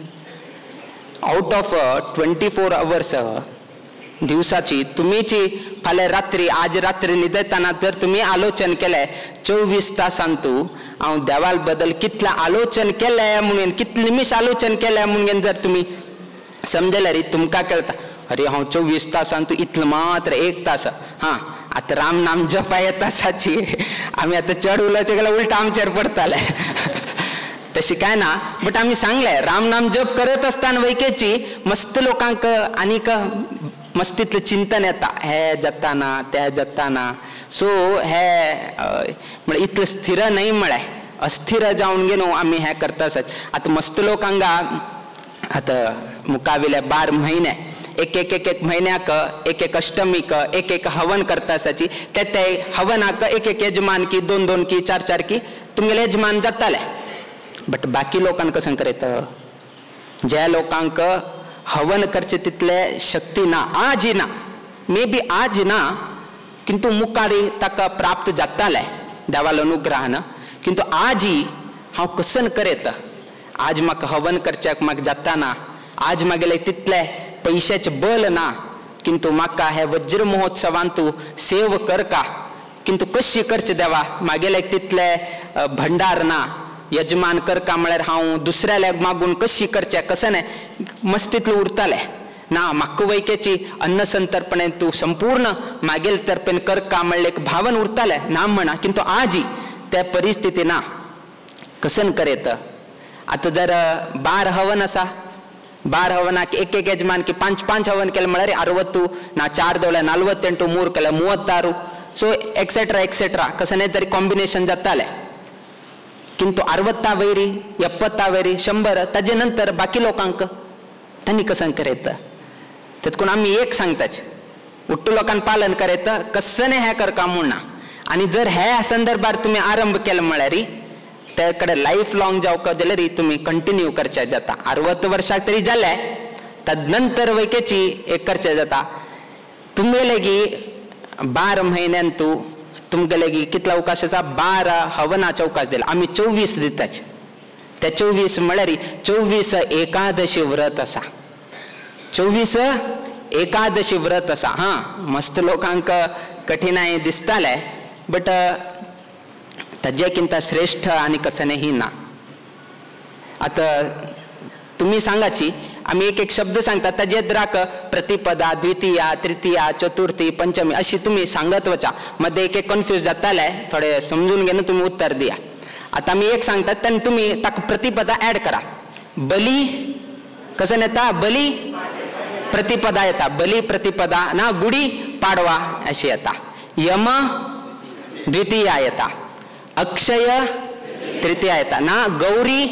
आउट ऑफ 24 अवर्स दिवसाची तुमीची फाल्यां रात्री, आज रात्री न्हिदतना जर तुमी आलोचन केलें 24 तासांतू हांव देवाल बद्दल कितलें आलोचन केलें म्हणून, कितले निमिश आलोचन केलें म्हणून जर तुमी समजल्यार तुमकां कळटा अरे हांव 24 तासांतू इतलें मात्र 1 तास, हां आतां राम नाम जपा येता आसाची, आमी आतां चड उलोवचें गेल्यार उलटा आमचेर पडटाले. तशी काय ना, बट आमी सांगलें राम नाम जप करत आसतना वैकेची मस्त लोकांक आनीक मस्तीतलें चिंतन येता, हे जाता ना ते जाता ना. सो हे म्हळ्यार इतलें स्थिर न्हय, म्हळ्यार अस्थिर जावन घेवन आमी हें करता आसात. आतां मस्त लोक हांगा आतां मुखावेले 12 म्हयने एक एक एक एक म्हयन्याक एक एक अष्टमीक एक एक हवन करता आसाची, ते ते हवनाक एक एक यजमान की 2 2 की 4 4 की तुमगेले यजमान जाताले. बट बाकी लोकांक कशें करयत? ज्या लोकांक हवन करचे तितले शक्ती ना, आज ना, मे बी आज ना, किंतु मुखार ताका प्राप्त जाताले देवाल अनुग्रहान. किंतु आजही हांव कसन करयत? आज म्हाका हवन करच्याक म्हाका जाता ना, आज म्हागेले तितले पयशाचें बल ना, किंतु म्हाका हे वज्र महोत्सवांतू सेव करका, किंतु कशी करचें देवा? म्हागेले तितले भंडार ना, यजमान करका म्हळ्यार हांव दुसऱ्याक मागून कशी करचें कशें न्ही मस्तीतलें उरतालें ना. म्हाका वैकेची अन्न संतर्पणे तूं संपूर्ण मागेल तर्पेन करका म्हणलें एक भावन उरतालें ना म्हणा, किंतु आजही त्या परिस्थिती ना, कसन करयत? आतां जर 12 हवन आसा, 12 हवनाक एक एक यजमान की 5 5 हवन केले म्हळ्यार 60 ना 4 दोळे 48 3 केले 36 सो एक्सेट्रा एक्सेट्रा कसं तरी कॉम्बिनेशन जातालें. किंतु 60 वयरी 70 वयरी 100 ताजे नंतर बाकी लोकांक तांणी कसं करयत. तेतकून आमी एक सांगताच उट्टू लोकांक पालन करयत कसं हें करका म्हूण ना. आनी जर ह्या संदर्भार तुमी आरंभ केलो म्हळ्यार त्या कडेन लायफ लॉंग जावंक जाल्यार तुमी कंटिन्यू करचे जाता. 60 वर्साक तरी जाले तदनंतर वैकेची एक करचे जाता. तुमगे लेगी 12 म्हयन्यान तूं तुमगे लेगी कितलो अवकाश आसा 12 हवनाचो अवकाश दिला. आमी 24 दिताच. त्या 24 म्हळ्यार 24 एकादशी व्रत आसा. 24 एकादशी व्रत आसा. हां मस्त लोकांक कठिनाय दिसताले बट ताजे किंता श्रेष्ठ आनी कसनेही ना. आतां तुमी सांगाची आमी एक एक शब्द सांगता ताजे द्राक प्रतिपदा द्वितीया तृतीया चतुर्थी पंचमी अशी तुमी सांगत वचा. मध्ये एक एक कन्फ्यूज जाताले थोडे समजून घेवन तुमी उत्तर दिया. आतां आमी एक सांगतात तेन्ना तुमी ताका प्रतिपदा ऍड करा. बली कसं येता बली प्रतिपदा येता बली प्रतिपदा ना गुडी पाडवा अशी येता. यम द्वितीया येता अक्षय तृतीया येता ना गौरी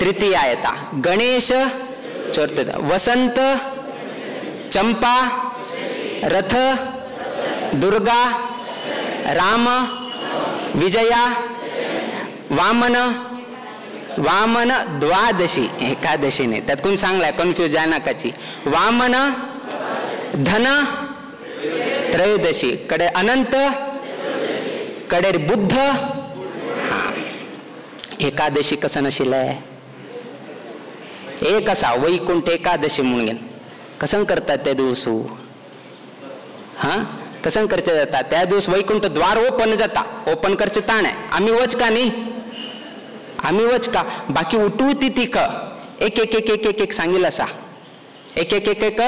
तृतीया येता गणेश चतुर्थ वसंत चंपा रथ दुर्गा राम विजया वामन वामन द्वादशी एकादशी नाही त्यात कोण सांगलाय कन्फ्यूज जायनाकाची. वामन धन त्रयोदशी कडे अनंत कडे बुद्ध. हा एकादशी कसं नशिल्लें एक आसा वैकुंठ एकादशी म्हणून घेवन कसं करतात त्या दिवसू. हां कसं करचे जाता त्या दिवस वैकुंठ द्वार ओपन जाता. ओपन करचे ताणे आमी वच का न्ही आमी वच का बाकी उठू ती तिक एक एक एक एक एक एक सांगिल आसा. एक एक एक एक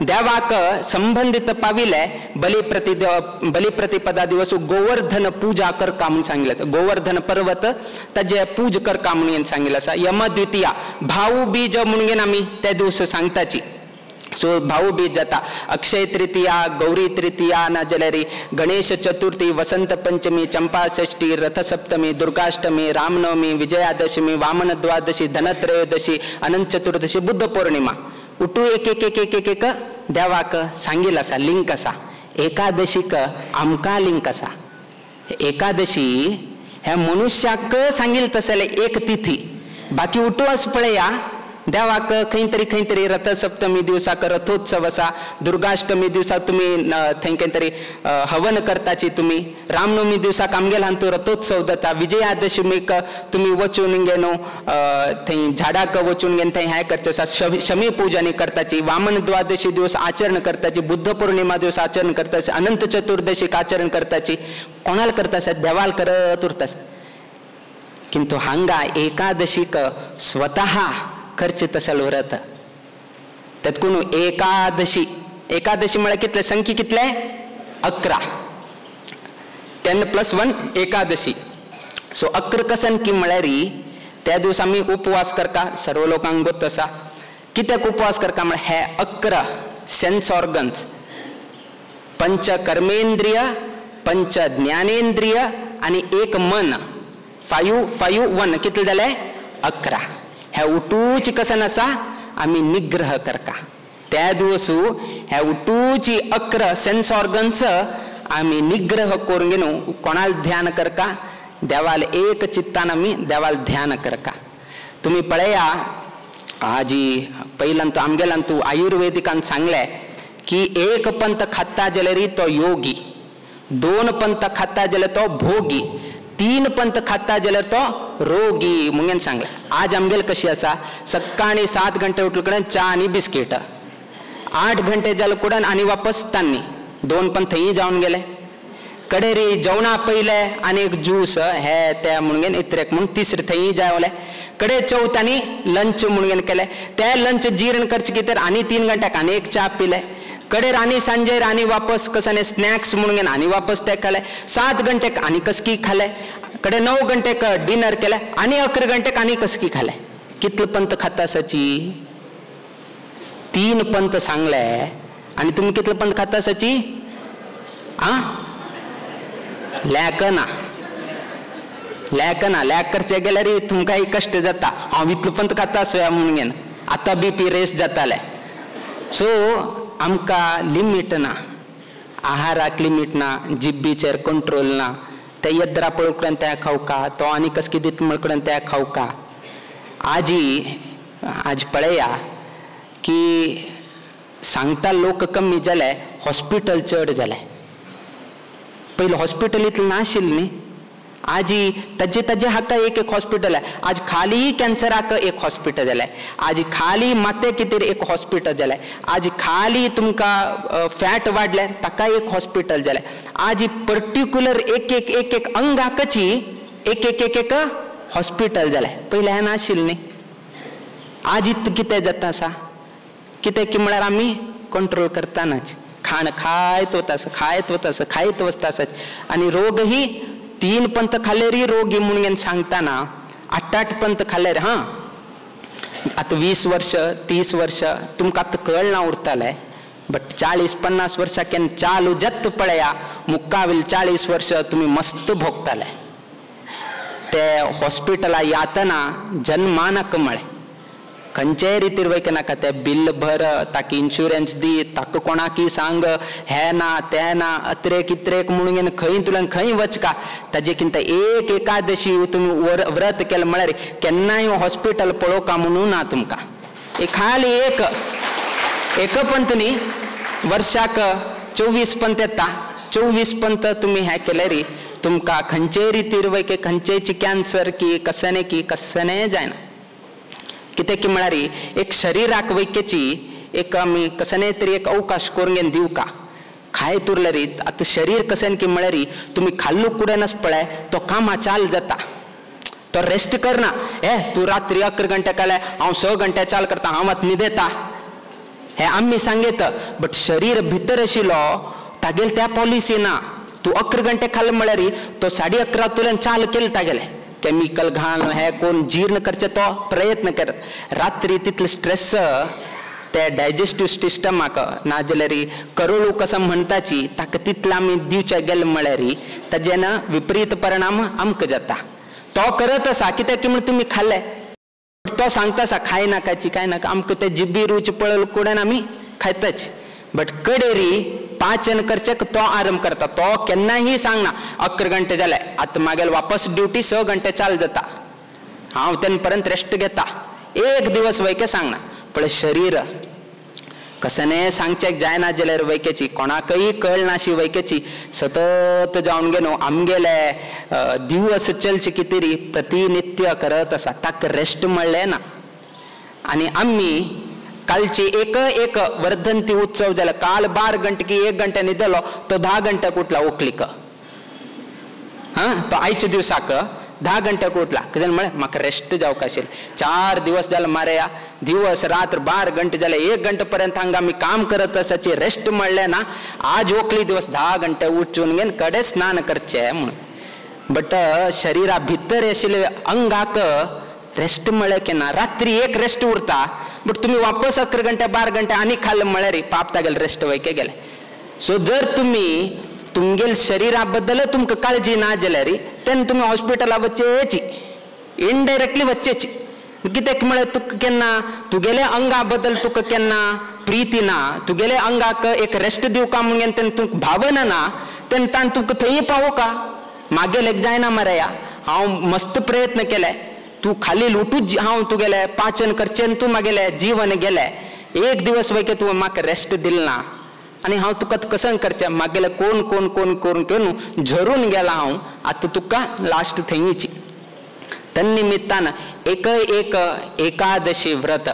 देवाक संबंधित पाविले बली प्रतिपदा दिवस गोवर्धन पूजा करका म्हणून सांगिल्लें आसा. गोवर्धन पर्वत ताजे पूज करका म्हणून सांगिल्लें आसा. यमद्वितीया भाऊ बीज म्हणून आमी त्या दिवस सांगताची. सो भाऊ बीज जाता. अक्षय तृतीया गौरी तृतीया ना जाल्यार गणेश चतुर्थी वसंत पंचमी चंपा षष्ठी रथसप्तमी दुर्गाष्टमी रामनवमी विजयादशमी वामन द्वादशी धनत्रयोदशी अनंत चतुर्दशी बुद्ध पौर्णिमा उठू एक एक एक एक एक एक देवाक सांगील आसा लिंक आसा. एकादशीक आमकां लिंक आसा. एकादशी ह्या मनुष्याक सांगील तसले एक तिथी बाकी उठू आस पळया देवाक खंय तरी खंय तरी रथसप्तमी दिवसाक रथोत्सव आसा दुर्गाष्टमी दिवसाक तुमी थंय खंय तरी हवन करताची तुमी रामनवमी दिवसाक आमगेल्या हातूंत रथोत्सव जाता. विजयादशमीक तुमी वचून घेवन थंय झाडाक वचून घेवन थंय हें करचें आसा. शमी पूजन करताची वामन द्वादशी दिवस आचरण करताची बुद्ध पौर्णिमा दिवस आचरण करताची अनंत चतुर्दशीक आचरण करताची. कोणाल करता आसा देवाल करत उरता. किंतु हांगा एकादशीक स्वतः खर्च तसल व्रत तेतकून एकादशी एकादशी म्हळ्यार कितले संख्या कितले 11 10 + 1 एकादशी. सो 11 कसन की म्हळ्यार त्या दिवस आमी उपवास करता सर्व लोकांक गोत आसा. कित्याक उपवास करता म्हळ्यार हे 11 सेन्स ऑर्गन्स पंच कर्मेंद्रिय पंच ज्ञानेंद्रिय आनी एक मन 5 5 1 कितले जाले 11. ह्या उटूची कसन आसा आमी निग्रह करता. त्या दिवसू ह्या उटूची 11 सेन्स ऑर्गन्स आमी निग्रह करून घेवन कोणाल ध्यान करता देवाल एक चित्तान आमी देवाल ध्यान करता. तुमी पळया आजी पयल्यान तो आमगेल्यान तूं आयुर्वेदिकान सांगलें की एक पंत खाता जाल्यार तो योगी 2 पंत खाता जाल्यार तो भोगी 3 पंत खाता जाल्यार तो रोगी म्हणून सांगलें. आज आमगेल कशी आसा सकाळी 7 घंटे उठले कडेन च्या आनी बिस्कीट 8 घंटे जाले कुडन आनी वापस तान्नी 2 पंत थंय जावन गेले. कडेरी जेवणा पयले आनी एक ज्यूस हे ते म्हणून इतरेक म्हणून तिसरे थंय जावले. कडे चवथ आनी लंच म्हणून केले ते लंच जीर्ण करचे कितें आनी 3 घंट्याक आनी एक च्या पिले. कडेर आनी सांजेर आनी वापस कसने स्नॅक्स म्हणून आनी वापस ते खाले 7 घंटेक आनी कसकी खाले. कडे 9 घंटेक डिनर केले आनी 11 घंटेक आनी कसकी खाले. कितले पंत खाता सची 3 पंत सांगले आनी तुमी कितले पंत खाता आसाची? आ लॅक ना, लॅक ना, लॅक करचे गेल्यार तुमकां कश्ट जाता. हांव इतलो पंत खाता आसया म्हणून घेन आतां बीपी रेस जाताले. सो आमकां लिमीट ना, आहाराक लिमीट ना, जिब्बीचेर कंट्रोल ना. ते येद्रा पळोवकडेन त्या खावका, तो आनी कसकी दित म्हणकडेन त्या खावका. आजी आज पळया की सांगता लोक कमी जाले, हॉस्पिटल चड जाले. पयलीं हॉस्पिटल इतलें नाशिल्लें न्ही. आजी ताजे ताजे हाका एक एक हॉस्पिटल आहे. आज खाली कॅन्सराक एक हॉस्पिटल जालें, आज खाली माते कितें एक हॉस्पिटल जालें, आज खाली तुमकां फॅट वाडलें ताका एक हॉस्पिटल जालें. आज पर्टिक्युलर एक एक एक एक अंगाकची एक एक एक एक हॉस्पिटल जालें. पयलें हें नाशिल्लें न्ही. आज इतलें कितें जाता आसा, कितें की म्हळ्यार आमी कंट्रोल करतानाच खाण खायत वता आसा, खायत वता आसा, खायत वचता आसा. आनी रोग ही 3 पंत खाल्यारय रोगी म्हणून सांगताना 8 8 पंत खाल्यार. हां आतां 20 वर्ष 30 वर्ष तुमकां आतां कळना उरतालें, बट 40 50 वर्सां केन्ना चालू जत्त पळया मुक्कावेल 40 वर्ष तुमी मस्त भोगताले. ते हॉस्पिटला यातना जन्मानक म्हळें खंयचेय रितीर वयकनाका, ते बिल भर, ताका इन्शुरन्स दी, ताका कोणाकी सांग हें ना तें ना अत्रेक इत्रेक म्हणून खंय तुल्यान खंय वचका. ताजे कितें एक एकादशी तुमी व्रत केलें म्हळ्यार केन्नाय हॉस्पिटल पळोवका म्हणून ना तुमकां. एक खाली एक एक पंत न्ही, वर्षाक 24 पंत येता, 24 पंत तुमी हें केल्यार तुमकां खंयचेय रितीर वयके खंयचेय कॅन्सर की कसने की कसने जायना. कितें की म्हळ्यार एक शरिराक वैक्याची एक आमी कसने तरी एक अवकाश करून घेवन दिवका. खायत उरल्यार आतां शरीर कशें की म्हळ्यार तुमी खाल्लू कुडेनच पळय तो कामा चाल जाता, तो रेस्ट करना. ए तूं रात्री 11 घंटे काडले, हांव 6 घंटे चाल करता, हांव आतां न्हिदेता, हें आमी सांगयत. बट शरीर भितर आशिल्लो तागेले त्या पॉलिसी ना. तूं 11 घंटे खाल्ले म्हळ्यार तो 11:30 तुल्यान चाल केले तागेले केमिकल घाल हे कोण जीर्ण करचे तो प्रयत्न करत. रात्री तितले स्ट्रेस ते डायजेस्टीव सिस्टमाक नाजाल्यार करोळू कसं म्हणटाची ताका तितले आमी दिवचे गेले म्हळ्यार ताजें ना विपरीत परिणाम आमकां जाता. तो करत आसा कित्याक की म्हण तुमी खाल्ले, तो सांगता आसा खाय नाकाची काय नाका, आमकां ते जिब्बी रूच पळयल कुडेन आमी खायताच. बट कडेरी पाचन करचें तो आरंभ करता, तो केन्नाही सांगना 11 घंटे जाले आतां मागीर वापस ड्युटी 6 घंटे चालू जाता, हांव तेन्ना पर्यंत रेस्ट घेता, एक दिवस वैके सांगना. पळय शरीर कसने सांगचें जायना जाल्यार वैकेची कोणाकय कळनाशी वैकेची सतत जावन घेवन आमगेले दिवस चलचे कितें प्रतिनित्य करत आसा, ताका रेस्ट म्हणलें ना. आनी आमी कालची एक एक वर्धंती उत्सव जाला, काल 12 घंटे की 1 घंटे न्हिदलो तो 10 घंट्याक उठला ओकलीक. हां तो आयच्या दिवसाक 10 घंट्याक उठला, कितें म्हळें म्हाका रेस्ट जावंक आशिल्लें. 4 दिवस जाले मारया, दिवस रात्र 12 घंटे जाले, 1 घंटे पर्यंत हांगा आमी काम करत आसाची, रेस्ट म्हणलें ना. आज ओकली दिवस 10 घंटे उठून घेवन कडे स्नान करचें म्हणून. बट शरिरा भितर आशिल्ले अंगाक रेस्ट म्हळ्ळें केन्ना, रात्री एक रेस्ट उरता, बट तुमी वापस 11 घंटे 12 घंटे आनी खाल्ले म्हळ्यार पाप तागेले रेस्ट वयके गेले. सो जर तुमी तुमगेल शरीरा बद्दल तुमकां काळजी ना जाल्यार तेन्ना तुमी हॉस्पिटला वचचेची, इनडायरेक्टली वचचेची. कित्याक म्हळ्यार तुका केन्ना तुगेले अंगा बद्दल तुका केन्ना प्रिती ना, तुगेले अंगाक एक रेस्ट दिवका म्हणून तेन्ना तुमकां भावना ना, तेन्ना ताणें तुका थंय पावोका. मागेल एक जायना मरे, हांव मस्त प्रयत्न केले, तूं खाली लुटूच हांव तुगेलें पाचन करचें, तूं मागेलें जीवन गेलें, एक दिवस वयके तुवें म्हाका रेस्ट दिल ना आनी हांव तुका कसं करचें, मागेलें कोण कोण कोण कोण करून झरून गेला हांव, आतां तुका लास्ट थंयची. तन्निमित्तान एक एक एकादशी व्रत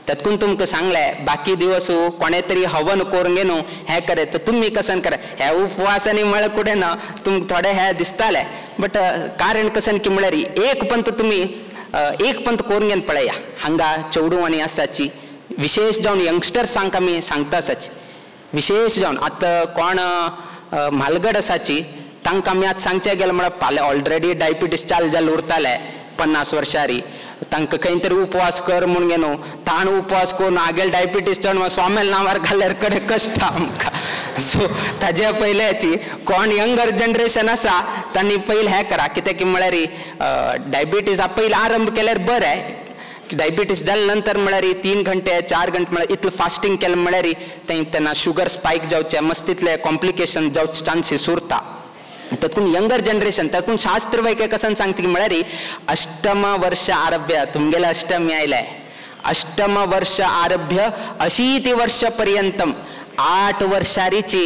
तातूंत तुमकां सांगलें, बाकी दिवस कोणे तरी हवन करून घेवन हें करे तर तुमी कसन करे, हे उपवासांनी म्हळ्यार कुडें ना तुमकां थोडें हें दिसतालें, बट कारण कसन की म्हळ्यार एक पंत तुमी एक पंत करून घेवन पळया. हांगा चेडूं आसाची विशेष जावन यंगस्टर्सांक आमी सांगता आसाची, विशेष जावन आतां कोण म्हालगड आसाची तांकां आमी आतां सांगचें गेलें म्हळ्यार फाल्यां ऑलरेडी डायबिटीस चालू जाल्ले उरताले 50 वर्सांनी, तांकां खंय तरी उपवास कर म्हूण घेनो ताण उपवास करून आगेल डायबिटीज चड स्वाम्याल नांवार घाल्यार कडेन कश्ट आमकां. सो ताजे पयल्याची कोण यंगर जनरेशन आसा तांणी पयलीं हें करा कित्याक की म्हळ्यार डायबिटीज पयलीं आरंभ केल्यार बरें. डायबिटीज जाले नंतर म्हळ्यार 3 घंटे 4 घंटे म्हळ्यार इतलें फास्टींग केलें म्हळ्यार थंय तेन्ना शुगर स्पायक जावचें मस्त तितले कॉम्प्लिकेशन जावचे चान्सीस उरता. तातूंत यंगर जनरेशन तातूंत शास्त्र वैक्य कसन सांगता की म्हळ्यार अष्टम वर्ष आरभ्य तुमगेले अष्टमी आयले अष्टम वर्ष आरभ्य 80 वर्ष पर्यंतम 8 वर्षारीची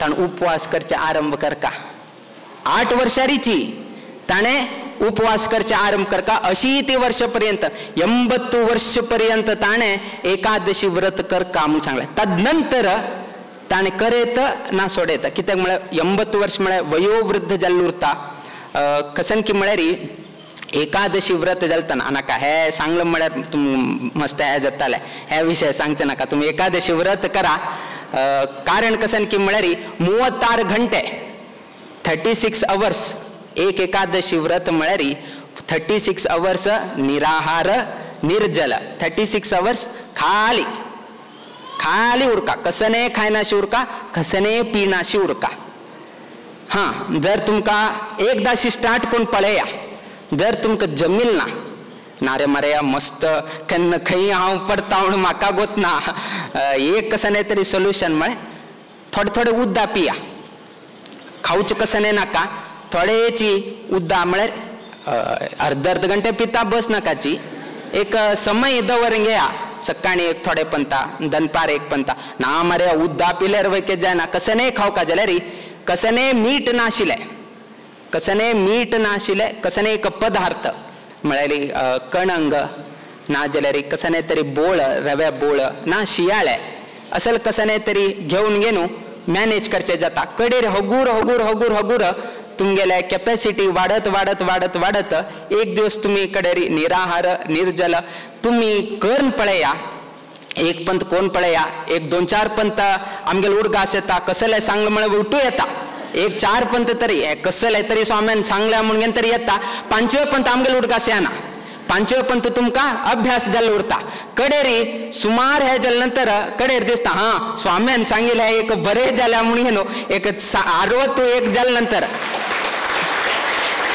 ताणें उपवास करचे आरंभ करका. 8 वर्षारीची ताणें उपवास करचे आरंभ करका 80 वर्ष पर्यंत 80 वर्ष पर्यंत ताणें एकादशी व्रत करका म्हणून सांगलें. तदनंतर ताणें करेत ना सोडयत कित्याक म्हळ्यार 80 वर्ष म्हळ्यार वयोवृद्ध जाल्लो उरता. कसन की म्हळ्यार एकादशी व्रत जालतना नाका हे सांगलें म्हळ्यार तुम मस्त हे जातालें हे विशय सांगचे नाका तुमी एकादशी व्रत करा. कारण कसन की म्हळ्यार 36 घंटे 36 अवर्स एक एकादशी व्रत म्हळ्यार 36 अवर्स निराहार निर्जल 36 अवर्स खाली खाली उरका कसने खायनाशी उरका कसने पिनाशी उरका. हां जर तुमकां एकदाशी स्टार्ट करून पळया जर तुमकां जमील ना ना रे मरे मस्त केन्ना खंय हांव पडटा म्हणून म्हाका गोत ना एक कसने तरी सोल्युशन म्हळें थोडे थोडे उद्दा पिया खावचें कसने नाका थोडेची उद्दा म्हळ्यार अर्द अर्द घंटे पिता बस नाकाची एक समय दवर घेया सकाळी एक थोडे पंता दनपार एक पंता ना मरे उद्दा पिल्यार वैके जायना कसने खावका जाल्यार कसने मीठ नाशिल्लें कसने मीठ नाशिल्लें कसने एक पदार्थ म्हळ्यार कणंग ना जाल्यार कसने तरी बोळ रव्या बोळ ना शियाळे असल कसने तरी घेवन घेवन मॅनेज करचें जाता. कडेर हगूर हगूर हगूर हगूर तुमगेले कॅपॅसिटी वाडत वाडत वाडत वाडत एक दिवस तुमी कडेर निराहार निर्जल तुमी करून पळया एक पंत कोण पळया 1 2 4 पंत आमगेले उडगास येता कसले सांगलें म्हळ्यार उठू येता 1 4 पंत तरी कसले तरी स्वाम्यान सांगल्या म्हणून तरी येता 5वे पंत आमगेले उडगास येना 5वे पंत तुमकां अभ्यास जाल्लो उरता. कडेरी सुमार हे जाले नंतर कडेर दिसता हां स्वाम्यान सांगिल्लें एक बरें जालें म्हणून न्हू एक 61 जाले नंतर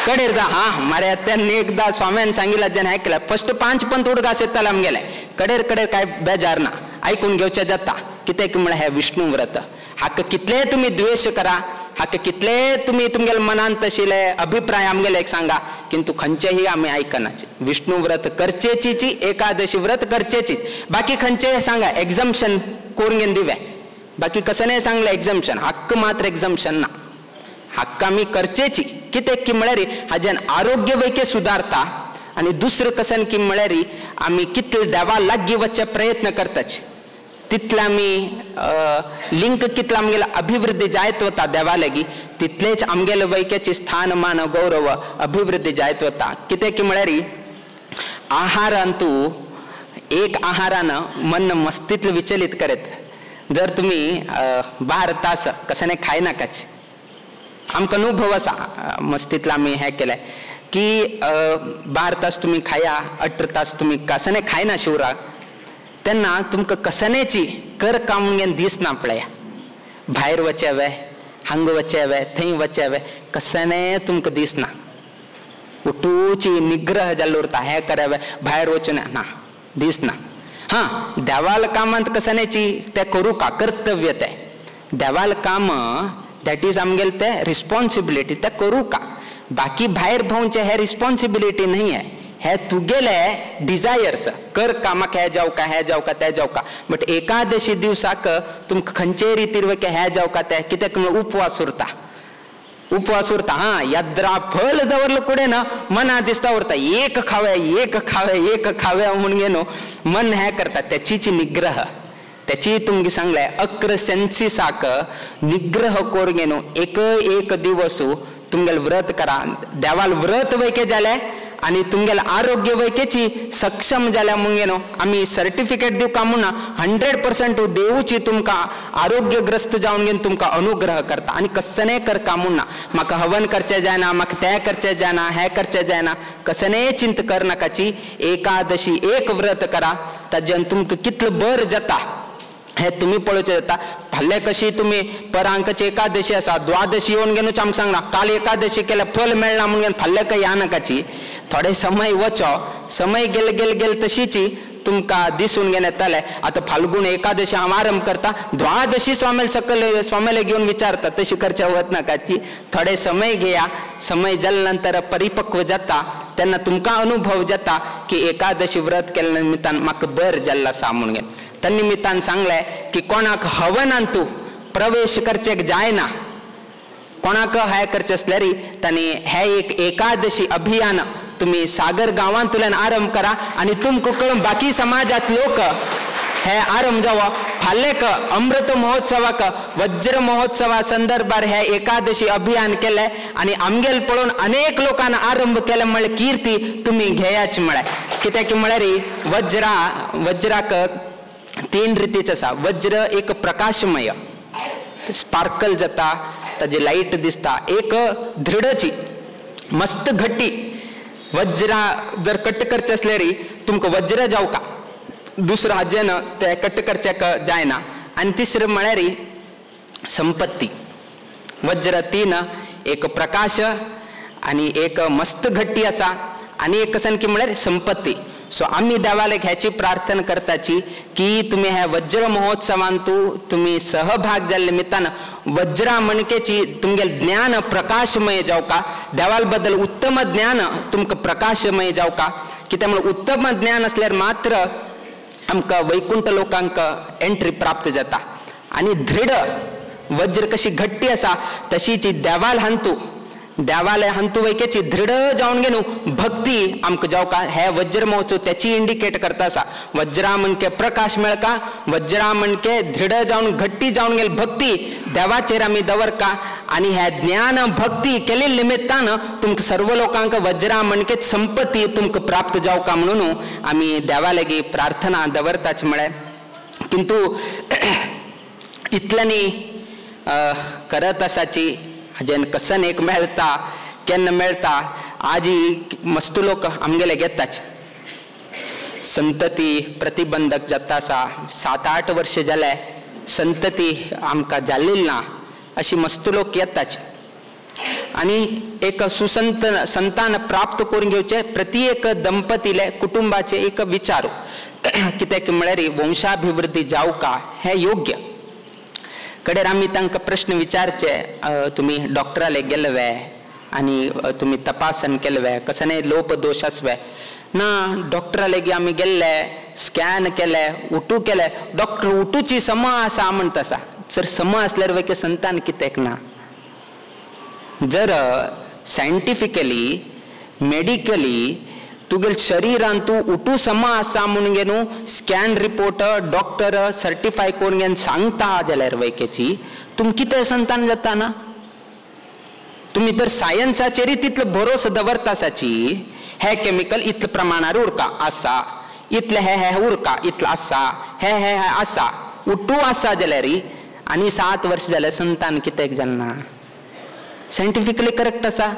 कडेर दा हां मरे त्यांनी एकदा स्वाम्यान सांगिल्लें जेन्ना आयकलें फस्ट 5 पंत उडगास येताले आमगेले कडेर कडेर काय बेजार ना आयकून घेवचें जाता कित्याक म्हळ्यार हें विष्णू व्रत हाका कितले तुमी द्वेश करा हाका कितले तुमी तुमगेले मनांत आशिल्ले अभिप्राय आमगेले एक सांगा किंतु खंयचेही आमी आयकनाचे. विष्णू व्रत करचेची एकादशी व्रत करचेची बाकी खंयचेय सांगा एक्झम्पशन करून घेवन दिवे बाकी कसं सांगलें एक्झम्पशन हक्क मात्र एक्झम्पशन ना हक्क आमी करचेची कित्याक की म्हळ्यार हाज्यान आरोग्य वैके सुदारता आनी दुसरें कसन की म्हळ्यार आमी कितले देवा लागीं वचचे प्रयत्न करताच तितले आमी लिंक कितले आमगेले अभिवृद्धी जायत वता देवा लागीं तितलेच आमगेले वैक्याची स्थान मान गौरव अभिवृद्धी जायत वता. कित्याक की म्हळ्यार आहारांतू एक आहारान मन मस्तीतले विचलित करीत जर तुमी 12 तास कसने खायनाकाच आमकां अनुभव आसा मस्तीतलो आमी हें केलें की 12 तास तुमी खाया 18 तास तुमी कसने खायना शिवरा तेन्ना तुमकां कसनेची कर काम म्हणून दिसना पळया भायर वचें वे हांगा वचें वे थंय वचें वे कसने तुमकां दिसना उठूची निग्रह जाल्लो उरता हें करावे भायर वचून ना दिसना. हां देवाल कामांत कसनेची तें करूं का कर्तव्य तें देवाल काम that is आमगेले ते रिस्पॉन्सिबिलिटी ते करूं का बाकी भायर भोंवचें हें रिस्पॉन्सिबिलिटी न्ही है हे तुगेले डिजायर्स कर कामाक हे जावका हे जावका ते जावका बट एकादशी दिवसाक तुमकां खंयचेय रितीर वयके हे जावका ते कित्याक म्हळ्यार उपवास उरता उपवास उरता. हां याद्रा फल दवरलो कुडें ना मना दिसता उरता एक खावे एक खावे एक खावे म्हणून न्हू मन हें करता तेचीच निग्रह त्याची तुमगे सांगलें 11 सेन्सिसाक निग्रह करून न्हू एक एक दिवस तुमगेले व्रत करा देवाल व्रत वैके जालें आनी तुमगेले आरोग्य वैकेची सक्षम जाल्या म्हणून न्हू आमी सर्टिफिकेट दिवका म्हणून 100% देवूची तुमकां आरोग्यग्रस्त जावन घेवन तुमकां अनुग्रह करता. आनी कसनें करका म्हणून म्हाका हवन करचें जायना, म्हाका तें करचें जायना, हें करचें जायना, कसनें चिंत करनाकाची. एकादशी एक व्रत करा, ताज्यान तुमकां कितलें बरें जाता हे तुमी पळोवचें जाता. फाल्यां कशी तुमी परांकची एकादशी आसा, द्वादशी येवन घेवनूच आमकां सांगना काल एकादशी केल्या फल मेळना म्हणून फाल्यां काय या नाकाची. थोडे समय वचो, समय गेले गेले गेले तशीची तुमकां दिसून घेवन येतालें. आतां फाल्गुन एकादशी हांव आरंभ करता, द्वादशी स्वामेल सकल स्वामेले घेवन विचारता, तशी करच्या वत नाकाची. थोडे समय घेया, समय जाल्या नंतर परिपक्व जाता तेन्ना तुमकां अनुभव जाता की एकादशी व्रत केल्ल्या निमित्तान म्हाका बरें जाल्लें आसा म्हणून घेवन. त्या निमित्तान सांगलें की कोणाक हवनान तूं प्रवेश करचें जायना, कोणाक हें करचें आसल्यार तांणी हें एक एकादशी अभियान तुमी सागर गांवांतल्यान आरंभ करा आनी तुमकां कळून बाकी समाजांत लोक हे आरंभ जावो. फाल्यां अमृत महोत्सवाक वज्र महोत्सवा संदर्भार हे एकादशी अभियान केलें आनी आमगेल पळोवन अनेक लोकांना आरंभ केले म्हळ्यार कीर्ती तुमी घेयाच म्हळ्यार. कित्याक म्हळ्यार वज्राक तीन रितीच आसा. वज्र एक प्रकाशमय स्पार्कल जाता, ताजी लायट दिसता, एक दृढची मस्त घट्टी. वज्रा जर कट करचे आसल्यार तुमकां वज्र जावका, दुसरो हाजेन ते कट करचें जायना. आनी तिसरें म्हळ्यार संपत्ती. वज्र तीन, एक प्रकाश आनी एक मस्त घट्टी आसा आनी एक कसन की म्हळ्यार संपत्ती. सो आमी देवाक ह्याची प्रार्थना करताची की तुमी ह्या वज्र महोत्सवांतू तुमी सहभाग जाल्ले निमित्तान वज्रा मणकेची तुमगेलें ज्ञान प्रकाशमय जावका, देवाल बद्दल उत्तम ज्ञान तुमकां प्रकाशमय जावका. कित्याक म्हणून उत्तम ज्ञान आसल्यार मात्र आमकां वैकुंठ लोकांक एंट्री प्राप्त जाता. आनी दृढ वज्र कशी घट्टी आसा तशीची देवाल हांतू देवालय हांतू वैकेची दृढ जावन घेवन भक्ती आमकां जावका. हे वज्र महोत्सव त्याची इंडिकेट करता आसा. वज्रा म्हणके प्रकाश मेळका, वज्रा म्हणके दृढ जावन घट्टी जावन गेल भक्ती देवाचेर आमी दवरका. आनी ह्या ज्ञान भक्ती केल्ले निमित्तान तुमकां सर्व लोकांक वज्रा म्हणके संपत्ती तुमकां प्राप्त जावका म्हणून आमी देवा लागीं प्रार्थना दवरताच म्हळ्यार. किंतु इतल्यांनी करत आसाची हाजेन कसन एक मेळटा केन्ना मेळटा आजी मस्त लोक आमगेले घेताच. संतती प्रतिबंधक जाता आसा, 7-8 वर्ष जाले संतती आमकां जाल्ली ना अशी मस्त लोक येताच. आनी एक सुसंत संतान प्राप्त करून घेवचे प्रति एक दंपतीले कुटुंबाचे एक विचार कित्याक म्हळ्यार वंशाभिवृद्धी जावका हें योग्य. कडेर आमी तांकां प्रश्न विचारचे, तुमी डॉक्टराले गेले वे आनी तुमी तपासण केले वे, कसने लोप दोश आसवे ना? डॉक्टराले आमी गेल्ले, स्कॅन केले, उटू केले, डॉक्टर उटूची सम आसा म्हणटा आसा. जर सम आसल्यार वेके संतान कित्याक ना? जर सायंटिफिकली मेडिकली तुगेले शरीरान तूं उटू समा आसा म्हणून घेवन स्कॅन रिपोर्ट डॉक्टर सर्टिफाय करून घेवन सांगता जाल्यार वैकेची तुमकां कितें संतान जाता ना? तुमी तर सायन्साचेरय तितलो भरोसो दवरता आसाची. हे केमिकल इतले प्रमाणार उरका आसा, इतले हे हे उरका इतलो आसा, हे हे हे आसा, उटू आसा जाल्यार आनी 7 वर्ष जाल्यार संतान कित्याक जालना? सायंटिफिकली करेक्ट आसा,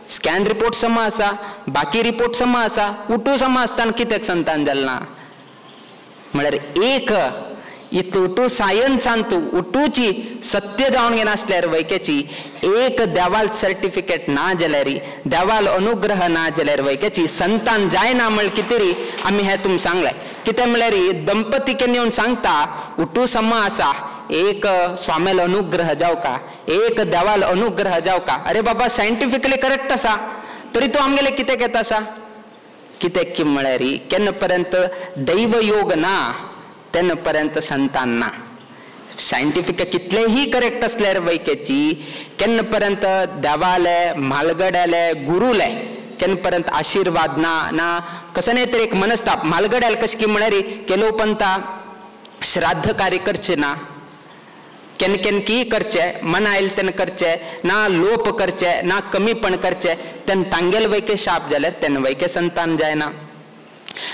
स्कॅन रिपोर्ट समा आसा, बाकी रिपोर्ट समा आसा, उटू समा आसतना कित्याक संतान जालना? म्हळ्यार एक इतलो उटू सायन्सान तूं उटूची सत्य जावन घेनासल्यार वैकेची एक देवाल सर्टिफिकेट ना जाल्यार, देवाल अनुग्रह ना जाल्यार वैकेची संतान जायना म्हळ्यार कितें आमी हें तुमकां सांगलें. कितें म्हळ्यार दंपती केन्ना येवन सांगता उटू समा आसा, एक स्वामेल अनुग्रह जावका, एक देवाल अनुग्रह जावका. अरे बाबा सायंटिफिकली करेक्ट आसा तरी तूं आमगेले कितें घेता आसा? कित्याक की म्हळ्यार केन्ना पर्यंत दैवयोग ना तेन्ना पर्यंत संतान ना. सायंटिफिक कितलेही करेक्ट आसल्यार वैकेची केन्ना पर्यंत देवाले म्हालगड्याले गुरुले केन्ना पर्यंत आशिर्वाद ना ना कसो न्ही तर एक मनस्ताप. म्हालगड्याले कशें की म्हळ्यार केलो पंता श्राद्ध कार्य करचें ना, केन्ना केन्ना की करचें मना आयलें तेन्ना करचें ना लोप करचें ना कमीपण करचें तेन्ना तांगेले वैके शाप जाल्यार तेन्ना वैके संतान जायना.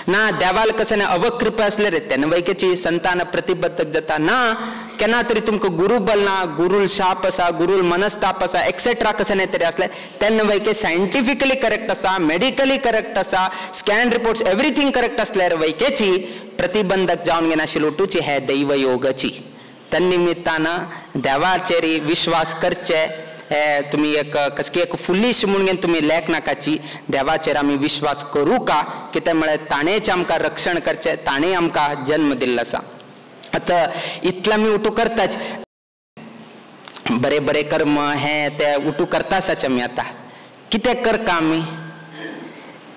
ना देवाल कसं अवकृपा असले रे तेन्ना वैकेची संतान प्रतिबद्धक जाता. ना केन्ना तरी तुमकां गुरू बल ना, गुरूल शाप आसा, गुरूल मनस्ताप आसा एक्सेट्रा कसं तरी असले तेन्ना वैके सायंटिफिकली करेक्ट आसा, मेडिकली करेक्ट आसा, स्कॅन रिपोर्ट्स एवरीथींग करेक्ट असल्यार वैकेची प्रतिबंधक जावन घेनाशिल्ली उठूची हे दैवयोगाची. तन्निमित्तान देवाचेर विश्वास करचे हे तुमी एक कसकी एक फुलीश म्हणून तुमी लेख नाकाची. देवाचेर आमी विश्वास करूं का कितें म्हळ्यार ताणेच आमकां रक्षण करचें, ताणें आमकां जन्म दिल्लो आसा. आतां इतलें आमी उठू करताच, बरे बरे कर्म हे ते उठू करता आसाच आमी. आतां कितें करता आमी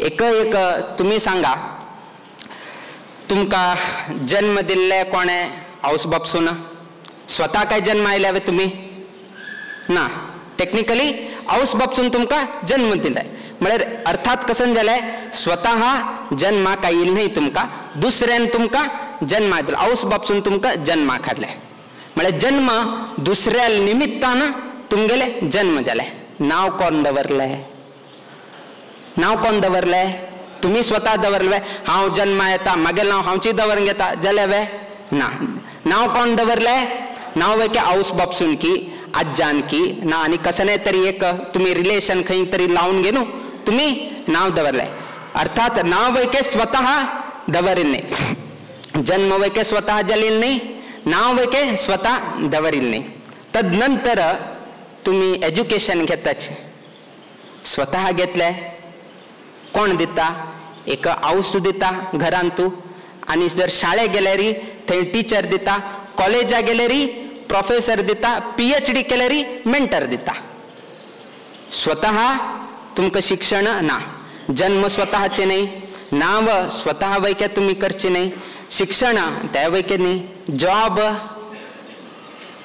एक एक तुमी सांगा, तुमकां जन्म दिल्ले कोणें? आवस बापसून. स्वता काय जन्म आयल्या वे तुमी? ना, टेक्निकली आवस बापसून तुमकां जन्म दिलाय म्हळ्यार अर्थात कसन जालें स्वतः जन्माक आयिल्लें न्हय तुमकां, दुसऱ्यान तुमकां जन्मा दिलो, आवस बापसून तुमकां जन्माक हाडलें म्हळ्यार जन्म दुसऱ्या निमित्तान तुमगेले जन्म जालें. नांव कोण दवरलें? नांव कोण दवरलें? तुमी स्वता दवरलें. हांव जन्मा येता मागेलें नांव हांवची दवरून घेता जालें वे? ना. नांव कोण दवरलें? नांव वेके आवस बापसून की आज्जान की ना आनी कसने तरी एक तुमी रिलेशन खंय तरी लावन घेनु तुमी नांव दवरलें. अर्थात नांव वैके स्वतः दवरिल्लें न्हय, जन्म वैके स्वतः जालें न्हय, नांव वैके स्वतः दवरिल्लें न्हय. तदनंतर तुमी एज्युकेशन घेताच, स्वतः घेतलें कोण दिता? एक आवस दिता घरांत तूं, आनी जर शाळेक गेल्यार थंय टिचर दिता, कॉलेजा गेल्यार प्रोफेसर दिता, PhD केल्यार मेंटर दिता. स्वतः तुमकां शिक्षण ना, जन्म स्वतःचे न्हय, नांव स्वतः वैके तुमी करचें न्हय, शिक्षण ते वैके न्हय, जॉब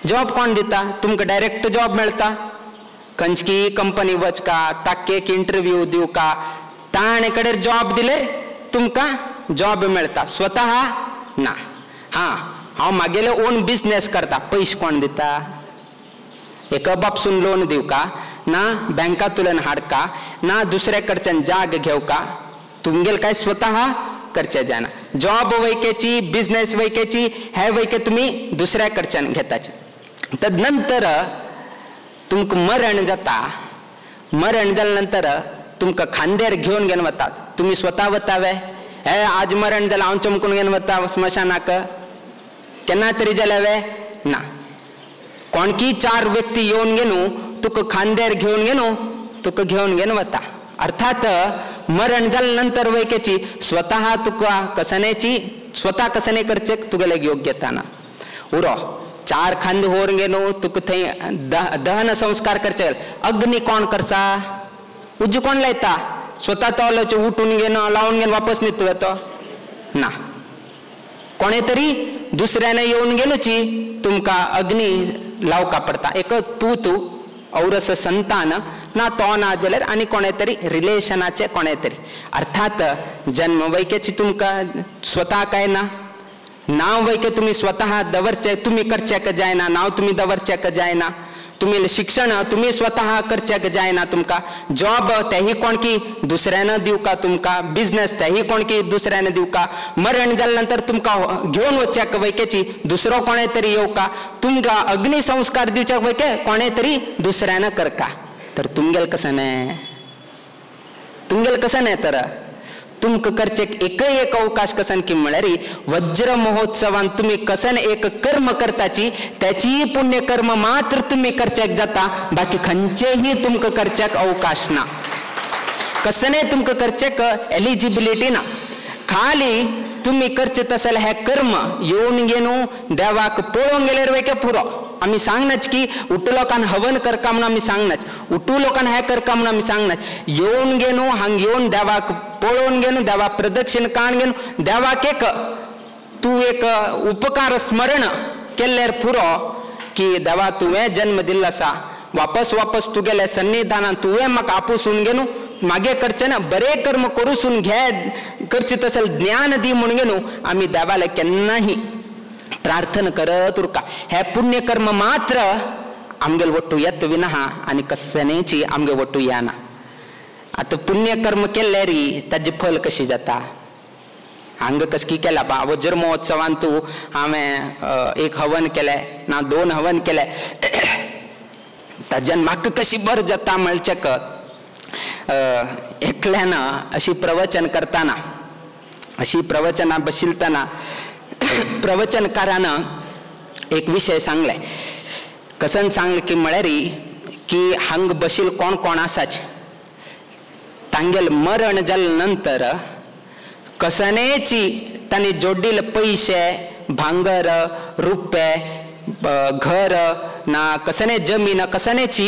जॉब कोण दिता? तुमकां डायरेक्ट जॉब मेळटा? खंयची कंपनी वचका, ताका एक इंटरव्यू दिवका, ताणे कडेन जॉब दिल्यार तुमकां जॉब मेळटा, स्वतः ना. हां, हांव मागेले ओन बिजनेस करता, पयशे कोण दिता? एका बापसून लोन दिवका ना, बँकांतल्यान हाडका ना, दुसऱ्या कडच्यान जाग घेवका, तुमगेल काय स्वतः करचे जायना. जॉब वैकेची, बिजनेस वैकेची, हे वैके तुमी दुसऱ्या कडच्यान घेताचे. तदनंतर तुमकां मरण जाता, मरण जाल्या नंतर तुमकां खांद्यार घेवन घेवन वतात. तुमी स्वता वता वे? हे आज मरण जालें हांव चमकून घेवन वता स्मशानाक, केन्ना तरी जालें वे? ना. कोणकी चार व्यक्ती येवन घेनु तुका खांद्यार घेवन घेनु तुका घेवन घेवन वता. अर्थात मरण जाल्या नंतर वैकेची स्वतः तुका कसनेची स्वता कसने करचे तुगेले योग्यता ना. उरो चार खांदे होर घेनु तुका थंय दहन संस्कार करचे. अग्नी कोण करचा? उजो कोण लायता? स्वता तो उठून घेन लावन घेन वापस न्हिदता तो ना. कोणे तरी दुसऱ्याने येवन गेलोची तुमकां अग्नी लावका पडटा. एक पूत औरस संतान ना तो ना जाल्यार आनी कोणे तरी रिलेशनाचे कोणे तरी. अर्थात जन्म वैकेची तुमकां स्वता काय ना, नांव वैके तुमी स्वतः दवरचे तुमी करचेक जायना, नांव तुमी दवरचेक जायना, तुमी शिक्षण तुमी स्वतः करचेक जायना, तुमकां जॉब तेही कोण की दुसऱ्यान दिवका, तुमकां बिजनेस तेही कोण की दुसऱ्यान दिवका, मरण जाल्या नंतर तुमकां घेवन वचच्याक वैकेची दुसरो कोणे तरी येवका, तुमकां अग्नी संस्कार दिवच्याक वैके कोणे तरी दुसऱ्यान करका. तर तुमगेल कसं न्हय, तुमगेल कसं न्हय? तर तुमकां करचें एकय एक अवकाश कसन की म्हळ्यार वज्र महोत्सवान तुमी कसन एक कर्म करताची त्याची पुण्यकर्म मात्र तुमी करच्याक जाता, बाकी खंयचेही तुमकां करच्याक अवकाश ना, कसने तुमकां करचेक एलिजिबिलिटी ना. खाली तुमी करचे तसले हे कर्म येवन घेनु देवाक पळोवंक गेल्यार वैके पुरो. आमी सांगनाच की उठू लोकान हवन करका म्हणून आमी सांगनाच, उठू लोकान हें करका म्हणून आमी सांगनाच. येवन घेनु हांग येवन देवाक पळोवन घेनु देवाक प्रदक्षिण काण घेनु देवाक एक तूं एक उपकार स्मरण केल्यार पुरो की देवा तुवें जन्म दिल्लो आसा, वापस वापस तुगेल्या सन्निधानान तुवें म्हाका आपोसून घेनु मागे करचें ना बरें कर्म करूसून घे करचें तसलें ज्ञान दी म्हणून घेनु आमी देवाले केन्नाही प्रार्थना करत उरका. हे पुण्यकर्म मात्र आमगेल वट्टू येत विना आनी कसनेची आमगे वट्टू येना. आतां पुण्यकर्म केल्ले री ताजें फल कशी जाता? हांग कसकी केला बा वज्र महोत्सवान तूं हांवें एक हवन केलें ना दोन हवन केलें ताज्यान म्हाका कशी बरें जाता म्हणचेक एकल्यान अशी प्रवचन करतना अशी प्रवचनां बशिलतना प्रवचनकारान एक विशय सांगलें. कसन सांगलें की म्हळ्यार की हांग बशील कोण कोण आसाच तांगेल मरण जाले नंतर कसनेची तांणी जोडील पयशे भांगर रुपे घर ना कसने जमीन कसनेची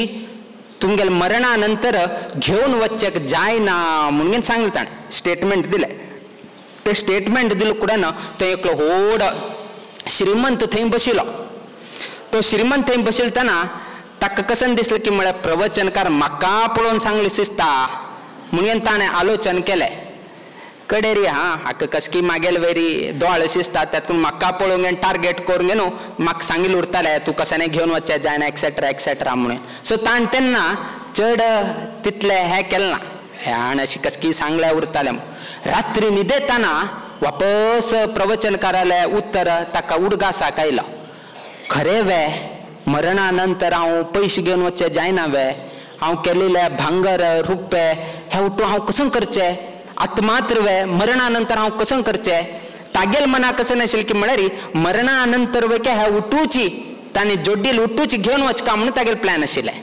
तुमगेल मरणा नंतर घेवन वचचेक जायना म्हणून सांगलें ताणें. स्टेटमेंट दिलें. ते स्टेटमेंट दिलें कुडन थंय एकलो व्हड श्रीमंत थंय बशिल्लो. तो श्रीमंत थंय बशिल्तना ताका कसन दिसलें की म्हळ्यार प्रवचनकार म्हाका पळोवन सांगलें दिसता म्हणून ताणें आलोचन केलें. कडे री हां हाका कसकी मागेल वेरी दोळ दिसता त्यातून म्हाका पळोवंक घेवन टार्गेट करून घेवन म्हाका सांगिल्लें उरतालें तूं कसाने घेवन वचचें जायना एक्सेट्रा एक्सेट्रा म्हणून. सो ताणें तेन्ना चड तितलें हें केलें ना. हाणें अशी कसकी सांगलें उरतालें. रात्री न्हिदेतना वापस प्रवचनकारालें उत्तर ताका उडगासाक आयलो. खरें वे मरणा नंतर हांव पयशे घेवन वचचें जायना वे? हांव केलेले भांगर रुपे हे उठून हांव कसं करचें? आतां मात्र वे मरणा नंतर हांव कसं करचें? तागेल मना कसं नाशिल्लें की म्हळ्यार मरणा नंतर वे हे उठूची ताणें जोडील उठूची घेवन वचका म्हणून तागेल प्लॅन आशिल्लें.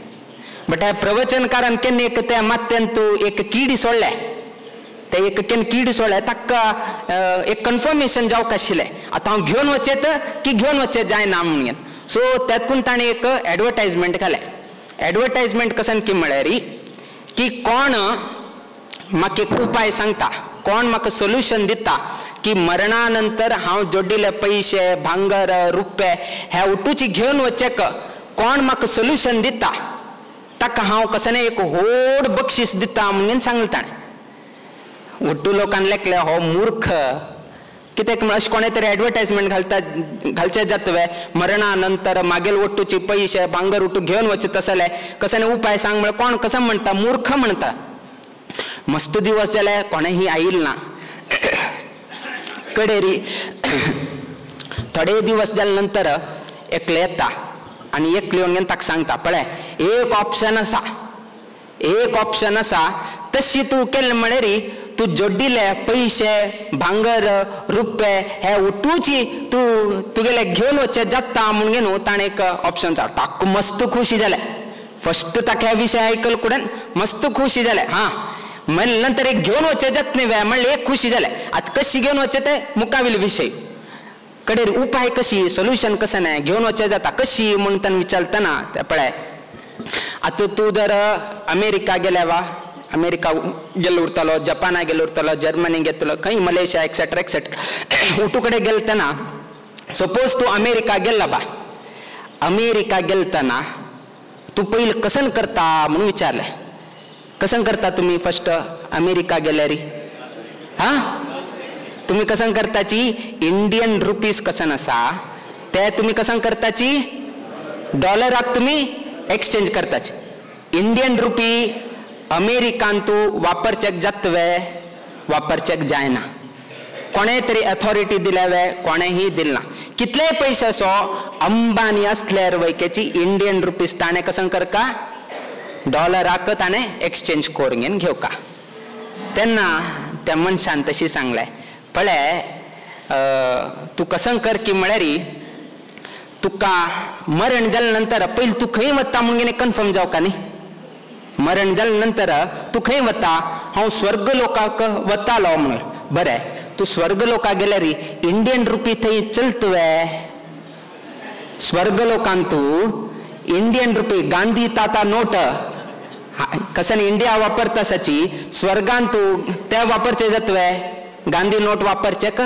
बट ह्या प्रवचनकारान केन्ना एक त्या मात्यान तूं एक किडी सोडलें. ते एक केन्ना किडी सोडलें ताका एक कन्फर्मेशन जावंक आशिल्लें आतां हांव घेवन वचेत की घेवन वचचें जायना म्हणून. सो त्यातून ताणें एक एडवर्टायजमेंट घालें. एडवर्टायजमेंट कसन की म्हळ्यार की कोण म्हाका एक उपाय सांगता, कोण म्हाका सोल्युशन दिता की मरणा नंतर हांव जोडिल्ले पयशे भांगर रुपे हे उठूची घेवन वचचेक कोण म्हाका सोल्युशन दिता ताका हांव कसने एक व्हड बक्षीस दिता म्हणून सांगलें ताणें. उट्टू लोकान लेखलें हो मूर्ख कित्याक अशें कोणें तरी एडवर्टायजमेंट घालता घालचें जाता वे मरणा नंतर मागेल वट्टूची पयशे भांगर उठू घेवन वचचे तसले कसने उपाय सांग म्हळ्यार कोण कसो म्हणटा मूर्ख म्हणटा. मस्त दिवस जाले कोणेंही आयल ना. कडेरी थोडे दिवस जाले नंतर एकले येता आनी एकले येवन ताका सांगता पळय एक ऑप्शन आसा, एक ऑप्शन आसा तशी तूं केलें म्हळ्यार तूं जोडिल्ले पयशे भांगर रुपे हे उठूची तूं तुगेले घेवन वचचें जाता म्हणून न्हू ताणें एक ऑप्शन सांग. ताका मस्त खुशी जालें. फस्ट ताका हे विशय आयकल कुडन मस्त खुशी जालें. हां म्हणलें नंतर एक घेवन वचचें जाता न्ही वे म्हणलें एक खुशी जालें. आतां कशी घेवन वचचें तें मुखावेले विशय कडेर उपाय कशी सोल्युशन कशें ना घेवन वचचें जाता कशी म्हूण ताणें विचारतना तें पळय आतां तूं जर अमेरिका गेल्या वा अमेरिका गेल्लो उरतलो, जपाना गेल्लो उरतलो, जर्मनी गेल्लो, खंय मलेशिया एक्सेट्रा एक्सेट्रा उठू कडेन गेलतना सपोज तूं अमेरिका गेल्ला बा अमेरिका गेलतना तूं पयलीं कसन करता म्हणून विचारलें. कसन करता तुमी फस्ट अमेरिका गेल्यारी? हां तुमी कसन करताची? इंडियन रुपीज कसन आसा ते तुमी कसन करताची? डॉलराक तुमी एक्सचेंज करताची. इंडियन रुपी अमेरिकान तूं वापरचेक जाता वे? वापरचेक जायना. कोणें तरी अथॉरिटी दिल्या वे? कोणेंही दिलना. कितलेय पयशे असो अंबानी आसल्यार वयकेची इंडियन रुपीज ताणें कसन करका डॉलराक ताणें एक्सचेंज करून घेवका. तेन्ना त्या मनशान तशी सांगलें पळय तूं कसन कर की म्हळ्यार तुका मरण जाले नंतर पयलीं तूं खंय वता म्हणून कन्फर्म जावका न्ही. मरण जाले नंतर तूं खंय वता? हांव स्वर्ग लोकाक वतालो म्हणून. बरें तूं स्वर्ग लोकाक गेल्यार इंडियन रुपी थंय चलत वे? स्वर्ग लोकान तूं इंडियन रुपी गांधी ताता नोट कसन इंडिया वापरता साची स्वर्गान तूं ते वापरचे जाता वे? गांधी नोट वापरचेक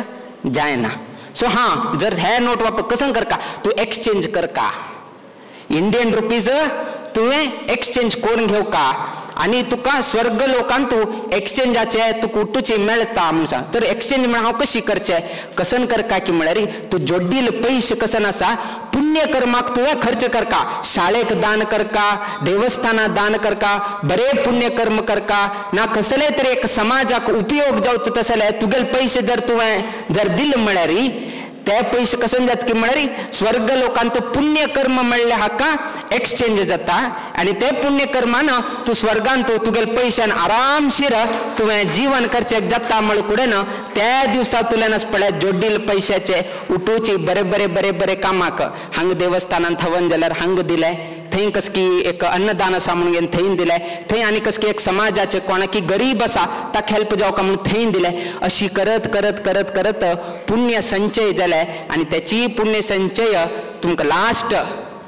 जायना. सो हां जर हे नोट वापर कसन करका तूं एक्सचेंज करका इंडियन रुपीज तुवें एक्सचेंज करून घेवका आनी तुका स्वर्ग लोकांत तूं एक्सचेंजाचे तुका उठूची मेळता म्हणून सांग. तर एक्सचेंज म्हळ्यार हांव कशी करचें कसन करका की म्हळ्यार तूं जोडील पयशे कसन आसा पुण्य कर्माक तुवें खर्च करका, शाळेक दान करका, देवस्थानाक दान करका, बरे पुण्य कर्म करका ना कसले तरी एक समाजाक उपयोग जावचो तसले तुगेले पयशे जर तुवें जर दिले म्हळ्यार ते पयशे कसन जाता की म्हळ्यार स्वर्ग लोकांत पुण्य कर्म म्हणल्यार हाका एक्सचेंज जाता आनी ते पुण्य कर्मान तूं स्वर्गांत तुगेले पयशान आरामशीर तुवें जीवन करचें जाता म्हळ कुडेन त्या दिवसा तुल्यान पळय जोडील पयशाचे उठोवची बरे बरे बरे बरे कामाक हांगा देवस्थानांत हवन जाल्यार हांगा दिलें, थंय कसकी एक अन्नदान आसा म्हणून घेवन थंय दिलें, थंय आनी कसकी एक समाजाचे कोणाकी गरीब आसा ताका हेल्प जावका म्हणून थंय दिलें. अशी करत करत करत करत पुण्य संचय जालें आनी तेची पुण्य संचय तुमकां लास्ट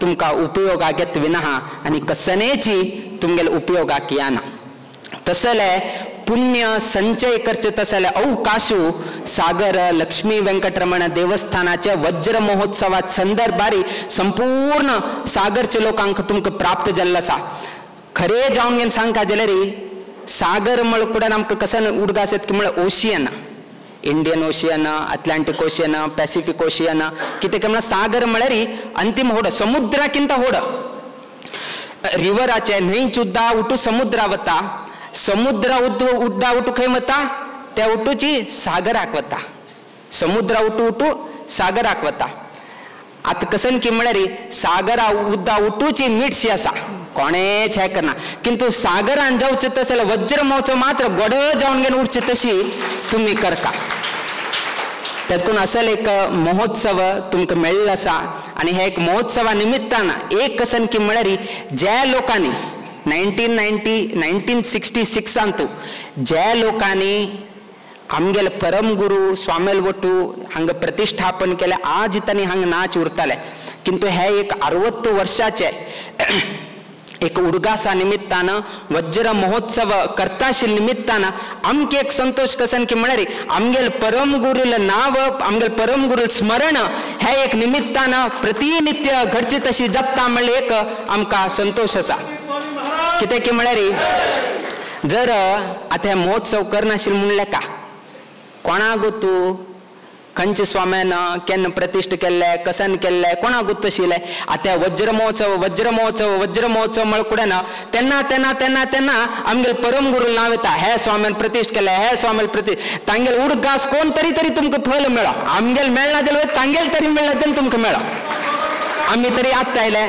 तुमकां उपयोगाक येत विना आनी कसनेची तुमगेले उपयोगाक येना. तसले पुण्य संचय करचे तसले अवकाशू सागर लक्ष्मी वेंकटरमण देवस्थानाचे वज्र महोत्सवात संदर्भारी संपूर्ण सागरचे लोकांक तुमकां प्राप्त जाल्लो आसा. खरें जावन घेवन सांगता जाल्यार सागर म्हळ्यार आमकां कसन उडगास येता की म्हळ्यार ocean, Indian ocean, Atlantic ocean, Pacific ocean, कितें काय म्हळ्यार सागर म्हळ्यार अंतीम होड, समुद्राकिंत होड. रिवराचे न्हंय सुद्दां उठू समुद्रा वता, समुद्रा उड्डा उठू खंय वता त्या उठूची सागराक वता, समुद्रा उठू उठू सागराक वता. आतां कसन की म्हळ्यार सागरा उद्दा उठूची मिटशी आसा, कोणेच हें करना, किंतु सागरान जावचें तशें जाल्यार वज्र महोत्सव मात्र गोड जावन घेवन उरचे तशी तुमी करका. तेतून असल एक महोत्सव तुमकां मेळ्ळो आसा आनी हे एक महोत्सवा निमित्तान एक कसन की म्हळ्यार ज्या लोकांनी 1966 ज्या लोकांनी आमगेले परमगुरू स्वामेल वटू हांगा प्रतिष्ठापन केलें, आज तांणी हांगा नाच उरताले, किंतु हे एक 60 वर्षाचे एक उडगासा निमित्तान वज्र महोत्सव करताशिल निमित्तान आमके एक संतोष कसन की म्हळ्यार आमगेले परमगुरूल नाव, आमगेले परमगुरूल स्मरण हे एक निमित्तान प्रतिनित्य घडची तशी जाता म्हणल्यार एक आमकां संतोष आसा. कितें की म्हळ्यार जर आतां हे महोत्सव करनाशिल्ले म्हणलें का कोणाक तूं खंयच्या स्वाम्यान केन्ना प्रतिश्ठ केल्ले कसन केल्ले कोणाक गुत्तशिल्ले. आतां वज्र महोत्सव वज्र महोत्सव वज्र महोत्सव म्हळ्यार ना तेन्ना तेन्ना तेन्ना तेन्ना आमगेले परमगुरू नांव येता, हे स्वाम्यान प्रतिश्ठ केले, हे स्वाम्यान प्रतिश्ठ, तांगेले उडगास कोण तरी तरी तुमकां फल मेळो, आमगेले मेळना जाल्यार तांगेले तरी मेळना जाल्यार तुमकां मेळो. आमी तरी आत्तां आयले,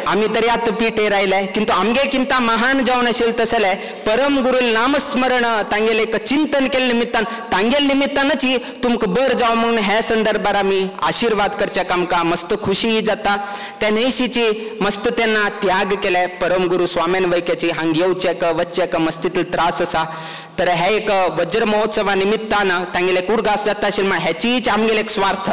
आमी तरी आतां पिठेर आयले, किंतु आमगे किंता महान जावन आशिल्ले तसले परमगुरू नामस्मरण तांगेले एक चिंतन केल्ले निमित्तान तांगेले निमित्तानच तुमकां बर जावं म्हणून हे संदर्भार आमी आशिर्वाद करच्याक आमकां मस्त खुशी जाता. त्या न्हयशीची मस्त तेन्ना त्याग केले परमगुरू स्वाम्यान वैक्याची, हांग येवचेक वच्चेक मस्तीतलो त्रास आसा. तर हे एक वज्र महोत्सवा निमित्तान तांगेले उडगास जाता आशिल्ले म्हळ्यार हेचीच आमगेले एक स्वार्थ,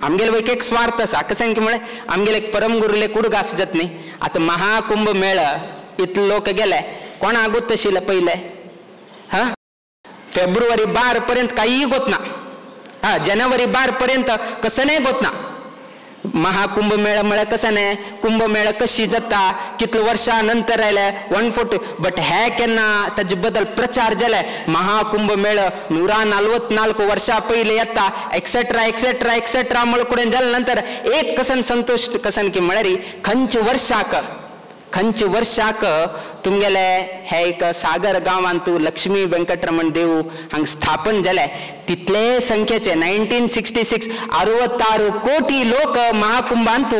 आमगेले वैक एक स्वार्थ आसा. कशें की म्हळ्यार आमगेले एक परमगुरूले उडगास जात न्ही. आतां महाकुंभ मेळ इतले लोक गेले कोणाक गोत पयले हा फेब्रुवारी 12 पर्यंत कांय गोतना, हा जानेवारी 12 पर्यंत कसं गोतना. महाकुंभ मेळ म्हळ्यार कशें न्ही, कुंभ मेळ कशी जाता कितले वर्सां नंतर आयले 140, बट हे केन्ना ताजे बद्दल प्रचार जाले महाकुंभ मेळ 144 वर्सां पयलीं येता एक्सेट्रा एक्सेट्रा एक्सेट्रा म्हळ कडेन जाले नंतर एक कसन संतोश कसन की म्हळ्यार खंयचे वर्षाक तुमगेले हे एक सागर गांवांत लक्ष्मी वेंकटरमण देव हांगा स्थापन जाले तितले संख्येचे 1966 66 कोटी लोक महाकुंभांत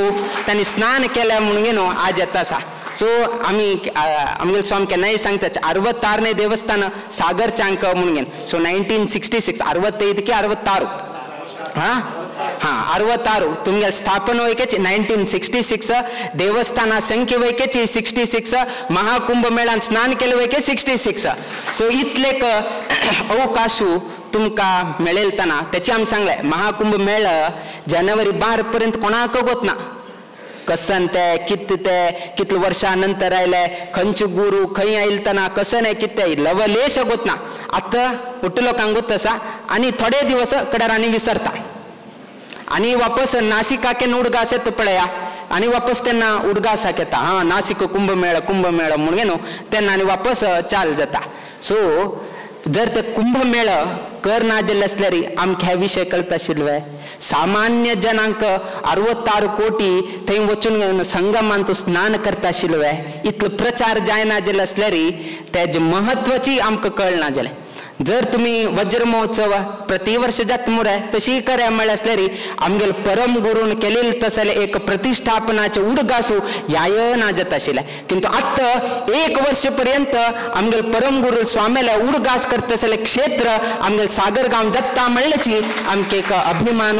तांणी स्नान केलें म्हणून न्हू आज येता आसा. सो आमी आमगेले स्वामी केन्नाय सांगता 66 न्ही देवस्थान सागरच्या अंक म्हणून. सो 1966 65 की 66 हां हां 66 तुमगेले स्थापन वैकेची 1966 देवस्थाना संख्ये वैकेची 66 महाकुंभ मेळान स्नान केले वैके 66. सो इतले अवकाशू तुमकां मेळयतना तेचे आमी सांगले महाकुंभ मेळ जानेवारी 12 पर्यंत कोणाक गोतना कसन ते कित ते कितले वर्सां नंतर आयले खंयचे गुरू खंय आयलतना कसन हे कितें लवलेश गोतना. आतां उठ्ठे लोकांक गोत आसा आनी थोडे दिवस कडार आनी विसरता आनी वापस नाशिकाके उडगास येता पळया आनी वापस तेन्ना उडगासाक येता, हां नासिक कुंभमेळ कुंभमेळ म्हणून न्हू तेन्ना आनी वापस चाल जाता. सो जर ते कुंभमेळ कर ना जाल्ले आसल्यार आमकां हे विशय कळटा आशिल्ले. सामान्य जनांक 66 कोटी थंय वचून संगमांत स्नान करता आशिल्ले, इतलो प्रचार जायना जाल्ले आसल्यार तेजे महत्वाची आमकां कळना जालें. जर तुमी वज्र महोत्सव प्रतिवर्ष जाता मुरे तशी करा म्हळ्यार आसल्यार आमगेले परम गुरून केलेले तसले एक प्रतिष्ठापनाचे उडगासू याय ना जाता आशिल्लें. किंतु आतां एक वर्ष पर्यंत आमगेले परम गुरू स्वामीले उडगास करता आसले क्षेत्र आमगेले सागर गांव जाता म्हणल्याची आमकां एक अभिमान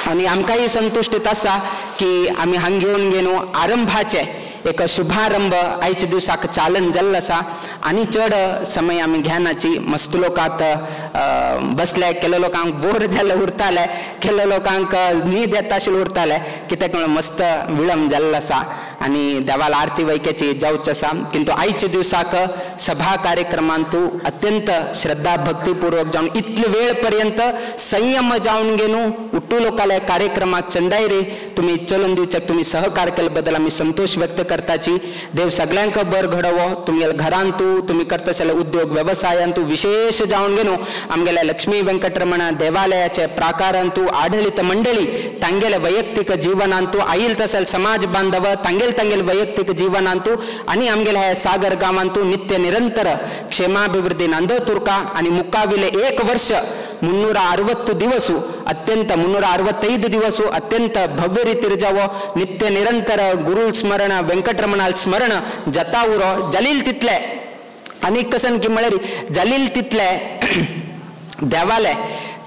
आनी आमकांय संतुश्टीत आसा की आमी हांगा घेवन घेवन आरंभाचे एक शुभारंभ आयच्या दिवसाक चालन जाल्लो आसा. आनी चड समय आमी घेनाची, मस्त लोक आतां बसले, केलो लोकांक बोर जाल्ले उरताले, केलो लोकांक न्हीद येता आशिल्लें उरताले, कित्याक म्हणल्यार मस्त विळंब जाल्लो आसा आनी देवाला आरती वैक्याची जावचें आसा. किंतु आयच्या दिवसाक सभा कार्यक्रमांतू अत्यंत श्रद्धा भक्तीपूर्वक जावन इतले वेळ पर्यंत संयम जावन घेवन उट्टू लोकांल्या कार्यक्रमाक चंदाय रे तुमी चलून दिवच्याक तुमी सहकार केले बद्दल आमी संतोष व्यक्त करताची. देव सगळ्यांक बर घडोवो, तुमगेल्या घरांतू तुमी करता जाल्यार उद्योग वेवसायांतू विशेष जावन घेवन आमगेल्या लक्ष्मी वेंकटरमण देवालयाचे प्राकारांतू आडळीत मंडळी तांगेल्या वैयक्तीक जीवनांतू आईल तसल समाज बांधव तांगेल तांगेल वैयक्तीक जीवनांतू आनी आमगेल्या ह्या सागर गांवांतू नित्य निरंतर क्षेमाभिवृद्धी नांदतुर्का आनी मुक्काविले एक वर्ष 360 दिवस अत्यंत 365 दिवस अत्यंत भव्य रीतिर जावो नित्य निरंतर गुरु स्मरण वेंकटरमणाल स्मरण जाता उरो जालील तितले आनी कसन की म्हळ्यार जालील तितले देवाले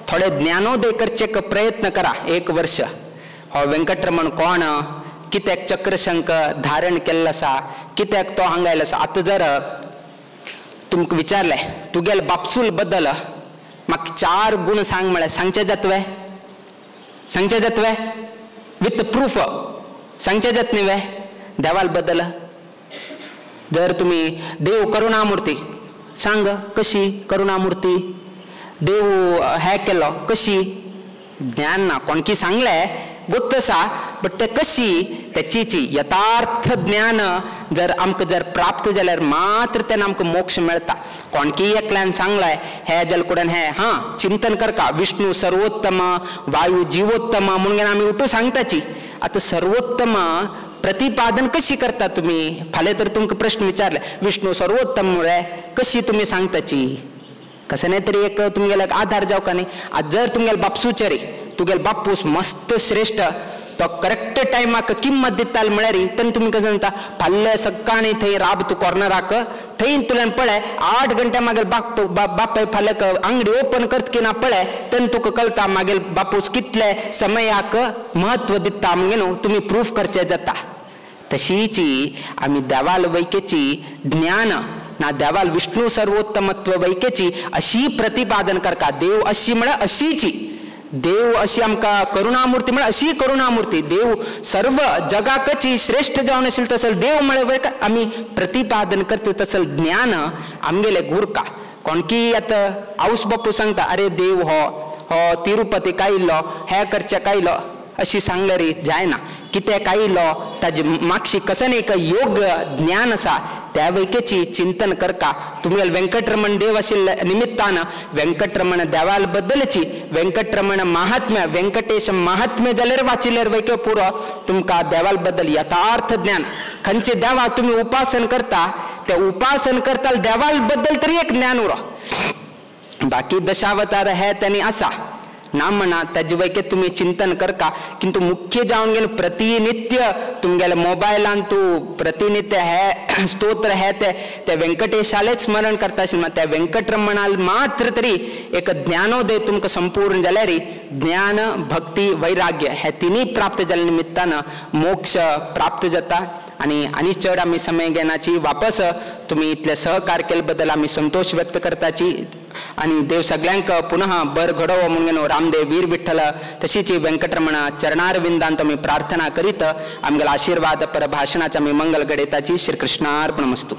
थोडे ज्ञानोदय करचे प्रयत्न करा. एक वर्ष हो वेंकटरमण कोण, कित्याक चक्रशंक धारण केल्लो आसा, कित्याक तो हांगा आयलो आसा. आतां जर तुमकां विचारलें तुगेले बापसूल बद्दल म्हाका 4 गुण सांग म्हळ्यार सांगचे जातवे, सांगचे जातवे विथ प्रूफ सांगचे जात न्ही वे देवाल बद्दल. जर तुमी देव करुणामूर्ती सांग कशी करुणामूर्ती, देव हे केलो कशी, ज्ञान ना कोणकी सांगलें गोत्त आसा बट ते कशी तेची यथार्थ ज्ञान जर आमकां जर प्राप्त जाल्यार मात्र तेन्ना आमकां मोक्ष मेळटा. कोणकी एकल्यान सांगलें हे जलकुडन हे हां चिंतन करका विष्णू सर्वोत्तम वायू जीवोत्तम म्हणून आमी उठू सांगताची. आतां सर्वोत्तम प्रतिपादन कशी करता तुमी, फाल्यां तर तुमकां प्रश्न विचारले विष्णू सर्वोत्तम रे कशी तुमी सांगताची, कसं नाही तरी एक तुमगेले आधार जावका न्ही. आतां जर तुमगेले बापसूचे रे तुगेले बापूस मस्त श्रेष्ठ तो करेक्ट टायमाक किंमत दिताल म्हळ्यार तेन्ना तुमी कशें सांगता फाल्यां सकाळीं थंय राब तूं कॉर्नराक थंय तुल्यान पळय 8 घंटे मागीर बापाय फाल्यां आंगडी ओपन करत की ना पळय तेन्ना तुका कळटा मागीर बापूस कितले समयाक म्हत्व दिता म्हणजे न्हू तुमी प्रूफ करचें जाता. तशीची आमी देवाल वैकेची ज्ञान ना देवाल विष्णू सर्वोत्तमत्व वैकेची अशी प्रतिपादन करका. देव अशी म्हळ्यार अशीची देव अशी आमकां करुणामूर्ती म्हळ्यार अशी करुणामूर्ती, देव सर्व जगाकची श्रेष्ठ जावन आशिल्लो तसल देव म्हळ्यार आमी प्रतिपादन करता तसल ज्ञान आमगेले गुरका. कोणकी आतां आवस बापू सांगता अरे देव हो हो तिरुपती कायलो हे करचे कायलो अशी सांगल्यार जायना, कितें कायलो ताजे मागशी कसन एक योग्य ज्ञान आसा त्या वैकेची चिंतन करका. तुमगेले वेंकटरमण देव आशिल्ल्या निमित्तान वेंकटरमण देवाल बद्दलची वेंकटरमण महात्म्य वेंकटेश महात्म्य जाल्यार वाचिल्यार वैके पुरो तुमकां देवाल बद्दल यथार्थ ज्ञान. खंयचे देवा तुमी उपासन करता ते उपासन करता देवाल बद्दल तरी एक ज्ञान उरो. बाकी दशावतार हे त्यांनी आसा ना म्हणा ताजे वैके तुमी चिंतन करका, किंतु मुख्य जावन गेले प्रतिनित्य तुमगेले मोबायलान तूं प्रतिनित्य हे स्तोत्र हे ते ते वेंकटेशालेच स्मरण करता आशिल्लें त्या वेंकटरमणाल मात्र तरी एक ज्ञानोदय तुमकां संपूर्ण जाल्यार ज्ञान भक्ती वैराग्य हे तिनूय प्राप्त जाल्ल्या निमित्तान मोक्ष प्राप्त जाता. आनी आनी चड आमी समय घेनाची वापस तुमी इतले सहकार केले बद्दल आमी संतोष व्यक्त करताची आनी देव सगळ्यांक पुनः बर घडोवो म्हणून रामदेव वीर विठ्ठल तशीच वेंकटरमण चरणारविंदांत आमी प्रार्थना करीत आमगेलो आशीर्वाद पर भाशणाचे आमी मंगल घडयताची. श्री कृष्णार्पणमस्तु.